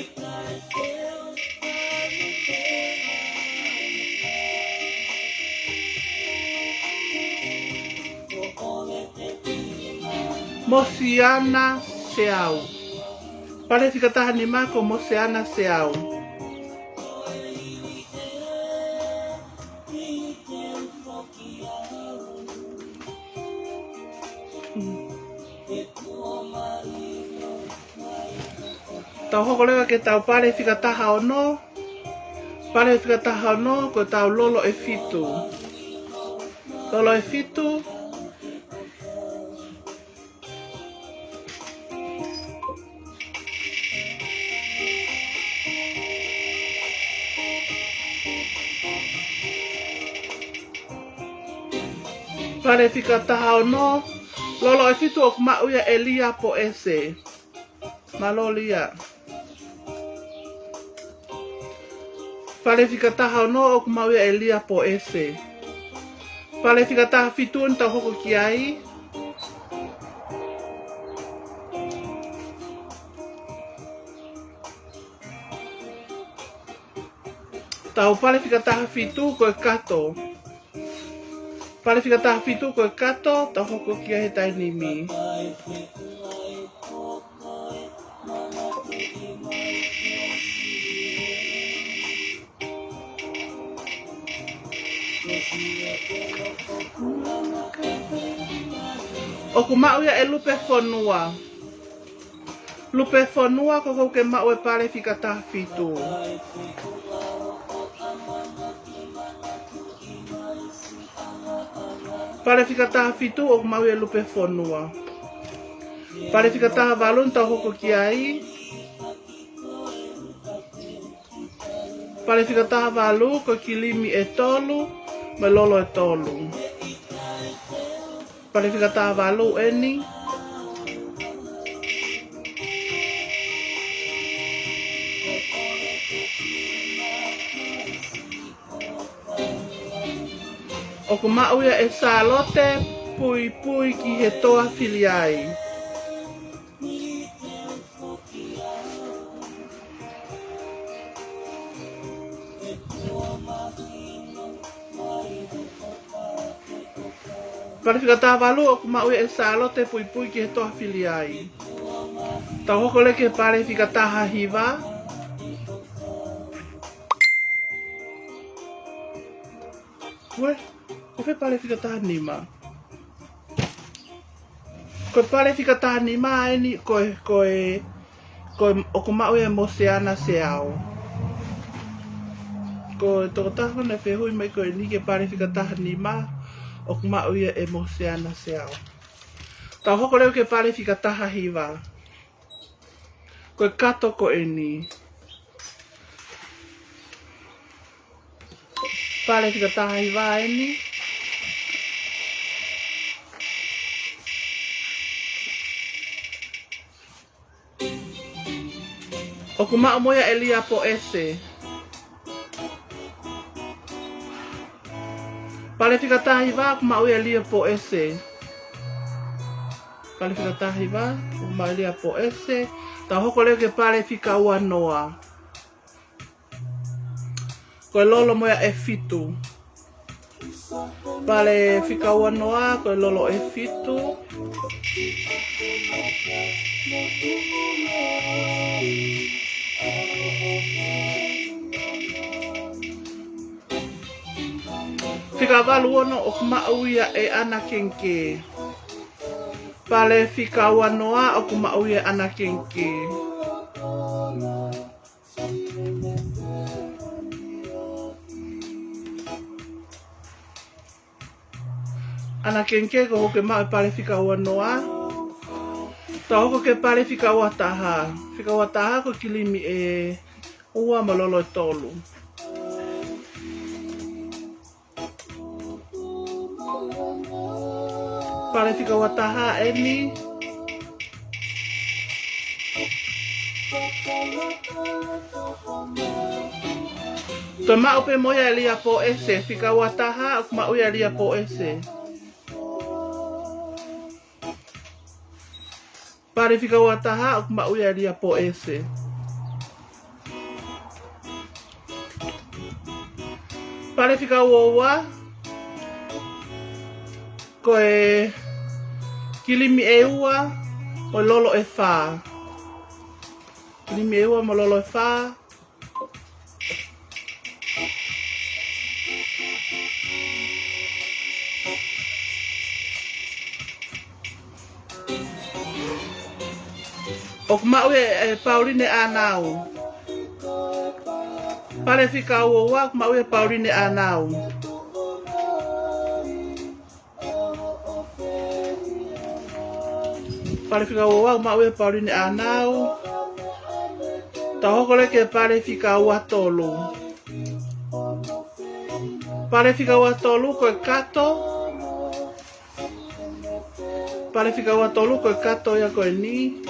Mosiana Seau. Pale fika taha nima ko Mosiana Seau. Tau hoko leva ki heʻetau pale fika taha ono. Pale fika taha ono ko ʻetau lolo ʻe fitu. Lolo ʻe fitu. Pale fika taha ono, lolo ʻe fitu ʻoku maʻu ia ʻe Lia Poese. Mālō Lia. Pale fika taha ono ʻoku maʻu ia ʻe Lia Poese. Pale fika taha fitu eni tau hoko ki ai. Tau pale fika taha fitu ko e kato. Pale fika taha fitu ko e kato, tau hoko ki ai he taimi ni. ʻOku maʻu ia ʻe Lupe Fonua. Lupe Fonua, ko ʻoku ke maʻu e pale fika taha fitu. Pale fika taha fitu ʻoku maʻu ia ʻe Lupe Fonua. Pale fika taha valu eni tau hoko ki ai. Pale fika taha valu ko e kilimi ʻe tolu mo e lolo ʻe tolu. Pale fika taha valu eni. ʻOku maʻu ia ʻe Sālote Puipui ki he Toa Fili Ai. Pale fika taha valu ʻoku maʻu ia ʻe Sālote Puipui ki he Toa Fili Ai. Tau hoko leva ki he pale fika taha hiva. Uē, ko fē pale fika taha nima? Ko e pale fika taha nima eni, ko e, ko e, ko e, ʻoku maʻu ia ʻe Mosiana Seao. Ko e tokotaha naʻe fehuʻi mai ko eni ki he pale fika taha nima, ʻoku maʻu ia ʻe Mosiana Seao. Tau hoko leva ki he pale fika taha hiva. Ko e kato ko eni. Pale fika taha hiva eni. ʻOku maʻu mo ia ʻe Lia Poʻese. Pale fika taha hiva ʻoku maʻu ia ʻe Lia Poʻese. Pale fika taha hiva ʻoku maʻu ʻe Lia Poʻese. Tau hoko leva ki he pale fika ua noa. Ko e lolo mo ia ʻe fitu. Pale fika ua noa, ko e lolo ʻe fitu. Fika valu ono ʻoku maʻu ia ʻe ʻAna Kengikē. Pale fika ua noa ʻoku maʻu ia ʻe ʻAna Kengikē. ʻAna Kengikē, ko hoʻo ke maʻu e pale fika ua noa. Tau hoko ki he pale fika ua taha. Fika ua taha ko e kilimi ʻe ua mo e lolo ʻe tolu. Pale fika ua taha eni. Toe maʻu pē mo ia ʻe Lia Poʻese, fika ua taha ʻoku maʻu ia ʻe Lia Poʻese. Pale fika ua taha ʻoku maʻu ia ʻe Lia Poʻese. Pale fika ua ua, ko e kilimi ʻe ua mo e lolo ʻe fā. Kilimi ʻe ua mo e lolo ʻe fā. ʻOku maʻu ia ʻe Pauline ʻAnau. Pale fika ua ua ʻoku maʻu ia ʻe Pauline ʻAnau. Pale fika ua ua ʻoku maʻu ia ʻe Pauline ʻAnau. Tau hoko leva ki he pale fika ua tolu. Pale fika ua tolu ko e kato. Pale fika ua tolu ko e kato ia ko eni.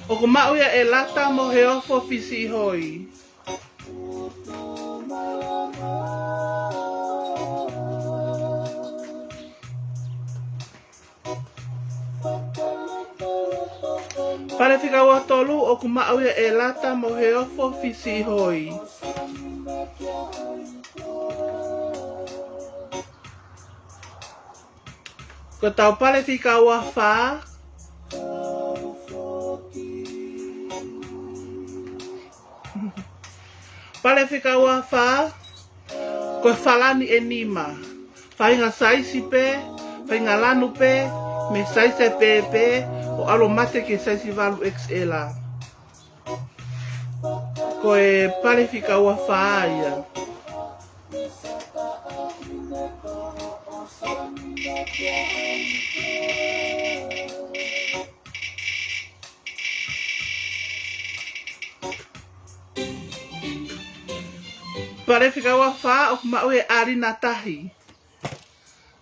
ʻOku maʻu ia ʻe Lata Moheofo Fisiʻihoi. Pale fika ua tolu ʻoku maʻu ia ʻe Lata Moheofo Fisiʻihoi. Ko ʻetau pale fika ua fā. Pale fika ua fā, ko e falani ʻe nima. Faʻahinga saisi pē, faʻahinga lanu pē mei he saisi ʻe pēpē, ʻo ʻalu ʻo mate ki he saisi valu X L. Ko e pale fika ua fā ia. Pale fika ua fā ʻoku maʻu ʻe ʻAlina Tahi.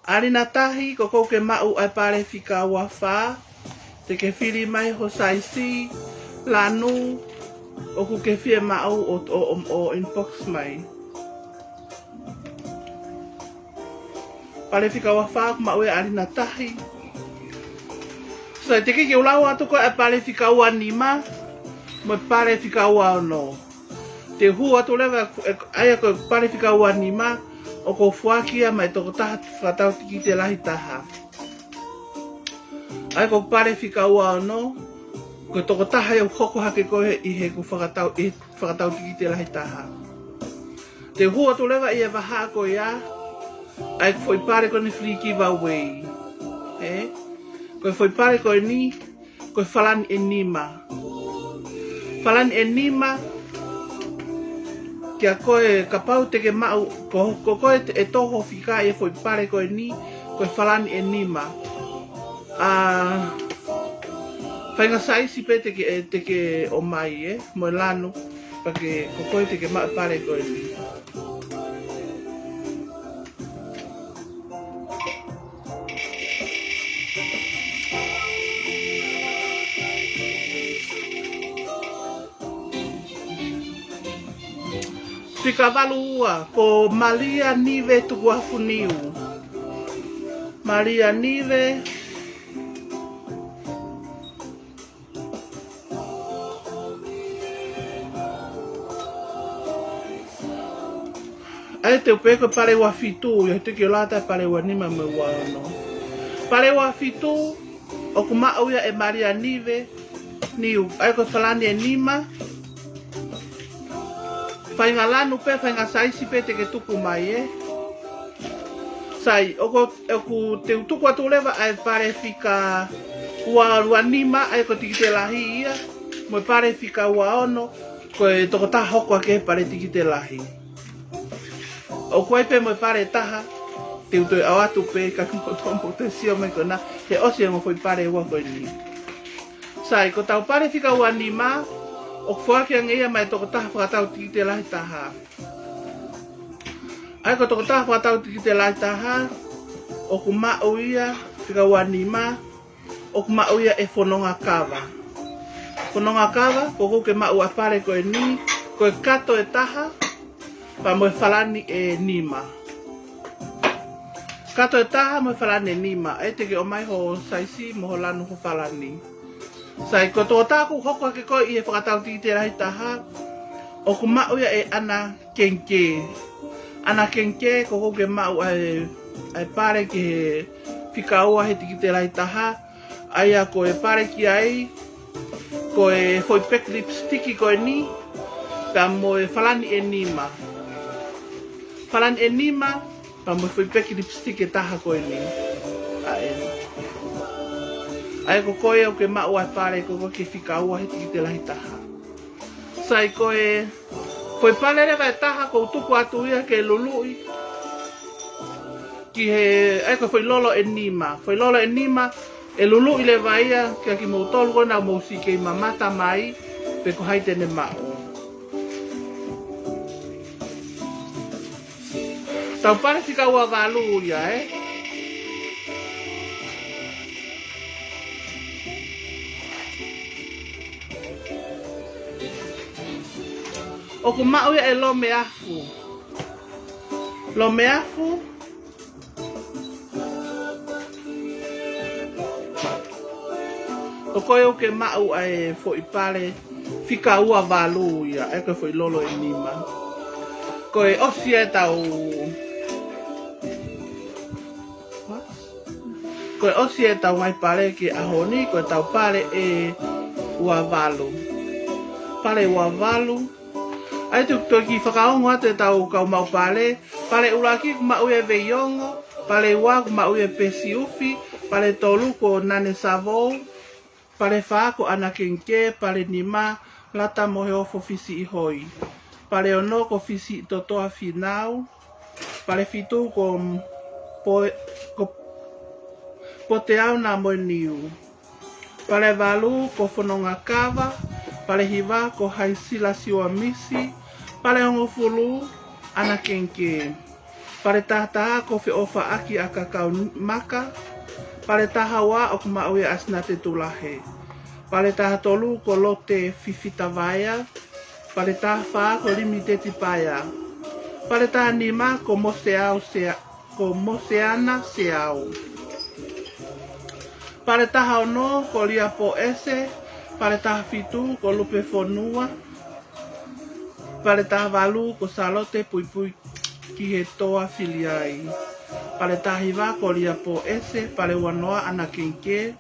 ʻAlina Tahi, ko koe ʻoku ke maʻu ʻa e pale fika ua fā, te ke fili mai ho saisi, lanu, ʻoku ke fiemaʻu ʻo, ʻo, ʻo, ʻo inbox mai. Pale fika ua fā ʻoku maʻu ʻe ʻAlina Tahi. Sai, teʻeki ke u lau atu ko ē ʻa e pale fika ua nima mo e pale fika ua ono. Te u hū atu leva ʻa ia ko e pale fika ua nima ʻoku ou foaki ia maʻa e tokotaha fakatau tikite lahi taha. ʻA ia ko e pale fika ua ono, ko e tokotaha ia ʻoku hoko hake ko ē ʻi heʻeku fakatau, ʻi he fakatau tikite lahi taha. Te u hū atu leva ʻi he vahaʻa ko ia ʻa e foʻi pale ko eni fili ki vauei. Ē? Ko e foʻi pale ko eni, ko e falani ʻe nima. Falani ʻe nima, kia koe kapau te ke maʻu, ko, ko koe te, ʻe tō ho fika ʻi he foʻi pale ko eni, ko e falani ʻe nima. ʻA, faʻahinga saisi pē te ke, te ke ʻomai, ē, mo e lanu, pea ke, ko koe te ke maʻu e pale ko eni. Fika valu ua, ko Malia Nive Tukuafu Niu. Malia Nive. ʻA ia te u pehē ko e pale ua fitu, ia te ke lata pale ua nima mo e ua ono. Pale ua fitu, ʻoku maʻu ia ʻe Malia Nive Niu, ʻa ia ko e falani ʻe nima. Faʻahinga lanu pē, faʻahinga saisi pē te ke tuku mai, ē. Sai, ʻoku, ʻoku te u tuku atu leva ʻa e pale fika ua, ua nima, ʻa ia ko e tikite lahi ia, mo e pale fika ua ono, ko e tokotaha hoko hake he pale tikite lahi. ʻOku ʻi ai pē mo e pale ʻe taha, te u toe ʻoatu pē ka ko tomo te sio mai ko ena, he ʻosi e ongo foʻi pale ʻe ua ko eni. Sai, ko ʻetau pale fika ua nima, ʻoku foaki ange ia maʻa e tokotaha fakatau tikite lahi taha. ʻA ia ko e tokotaha fakatau tikite lahi taha, ʻoku maʻu ia, fika ua nima, ʻoku maʻu ia ʻe Fononga Kava. Fononga Kava, ko koe ke maʻu ʻa e pale ko eni, ko e kato ʻe taha, pea mo e falani ʻe nima. Kato ʻe taha mo e falani ʻe nima, ʻe te ke ʻomai ho saisi mo ho lanu ho falani. Sai, ko e tokotaha ʻoku hoko hake ko ē ʻi he fakatau tikite lahi taha, ʻoku maʻu ia ʻe ʻAna Kengikē. ʻAna Kengikē, ko koe ke maʻu ʻa e, ʻa e pale ki he fika ua he tikite lahi taha, ʻa ia ko e pale ki ai, ko e foʻi peki lipsitiki ko eni, pea mo e falani ʻe nima. Falani ʻe nima, pea mo e foʻi peki lipsitiki ʻe taha ko eni. ʻA ē. ʻA ia ko koe ʻoku ke maʻu ʻa e pale ko ē ki he fika ua he tikite lahi taha. Sai, ko e foʻi pale leva ʻe taha ʻoku ou tuku atu ia ke luluʻi ki he, ʻa ia ko e foʻi lolo ʻe nima. Foʻi lolo ʻe nima, ʻe luluʻi leva ia kia kimoutolu ko ena ʻoku mou siʻi kei mamata mai, pe ko hai te ne maʻu. Tau pale fika ua valu ia, ē. ʻOku maʻu ia ʻe Lomeafu. Lomeafu. Ko koe ʻoku ke maʻu ʻa e foʻi pale fika ua valu ia, ʻa ia ko e foʻi lolo ʻe nima. Ko e ʻosi ʻetau, ko e ʻosi ʻetau ngaahi pale ki he ʻaho ni, ko ʻetau pale ʻe ua valu. Pale ua valu. ʻA ia te u toe kiʻi fakaongo atu ʻetau kau maʻu pale. Pale ʻuluaki ʻoku maʻu ia ʻe Veiongo. Pale ua ʻoku maʻu ia ʻe Pesiufi. Pale tolu ko Nane Savou. Pale fā ko ʻAna Kengikē. Pale nima, Lata Moheofo Fisiʻihoi. Pale ono ko Fisiʻitotoa Finau. Pale fitu ko Po-, ko Poteau Namoeniu. Pale valu ko Fononga Kava. Pale hiva ko Haisila Siuamisi. Pale hongofulu, ʻAna Kengikē. Pale taha taha ko Feʻofaʻaki ʻAkakau Maka. Pale taha ua ʻoku maʻu ia ʻe ʻAsinate Tulahe. Pale taha tolu ko Lote Fifita Vaea. Pale taha fā ko Limiteti Paea. Pale taha nima ko Moseau Sea-, ko Moseana Seau. Pale taha ono ko Lia Poese. Pale taha fitu ko Lupe Fonua. Pale taha valu ko Salote Puipui ki he Toa Filiai. Pale taha hiva ko Lia Poese. Pale ua noa Ana Kengke.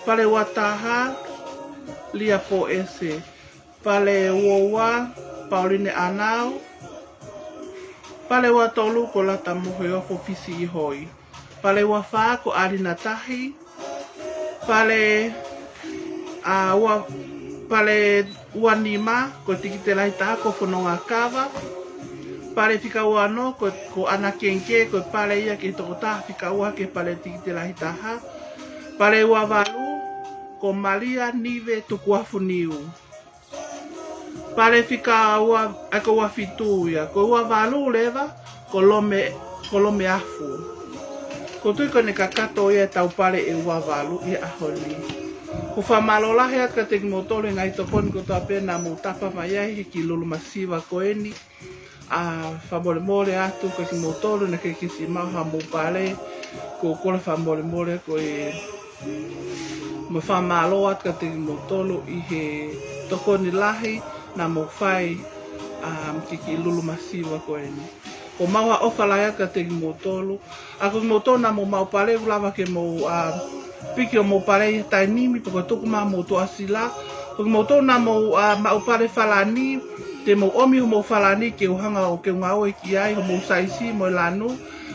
Pale ua taha Lia Poese. Pale ua ua Pauline Anau. Pale ua tolu ko Lata Moheofo Fisi Ihoi. Pale ua fā ko Alina Tahi. Pale a ua pale ua nima ko Tikite Lahi Taha ko Fononga Kava. Pale fika ua ono ko, ko Ana Kengke, ko e pale ia ki he tokotaha fika ua ki he pale Tikite Lahi Taha. Pale ua valu ko Malia Nive Tukuafu Niu. Pale fika ua, ʻa ko ua fitu ia, ko ua valu leva ko Lome, ko Lome Afu. ʻOku ou tui ko ʻene kakato ia ʻetau pale ʻe ua valu ʻi he ʻaho ni. ʻOku ou fakamālō lahi atu kiate kimoutolu e ngaahi tokoni kotoa pē naʻa mou tapa mai ai he kiʻi lulu masiva ko eni. ʻA, fakamolemole atu kiate kimoutolu naʻe ʻikai ke siʻi maʻu haʻamou pale. ʻOku ou kole fakamolemole ko e, mo e fakamālō atu kiate kimoutolu ʻi he tokoni lahi naʻa mou fai, ʻa, ki he kiʻi lulu masiva ko eni. ʻOku ou maʻu ha ʻofa lahi atu kiate kimoutolu. ʻA, ko kimoutolu naʻa mou maʻu pale, ʻoku lava ke mou, ʻa, piki hoʻomou pale ʻi he taimi ni, pe ko e tuku mai hoʻomou tuʻasila. Ko kimoutolu naʻa mou, ʻa, maʻu pale falani, te mou ʻomi hoʻomou falani ke u hanga ʻo ke u ngāue ki ai, hoʻomou saisi mo e lanu,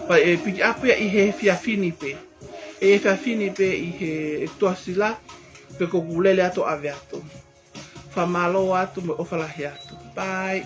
pea ʻe piki ʻapi ia ʻi he efiafi ni pē. ʻE efiafi ni pē ʻi he tuʻasila, pe ko ʻeku lele atu ʻave atu. Fakamālō atu mo e ʻofa lahi atu. Bye.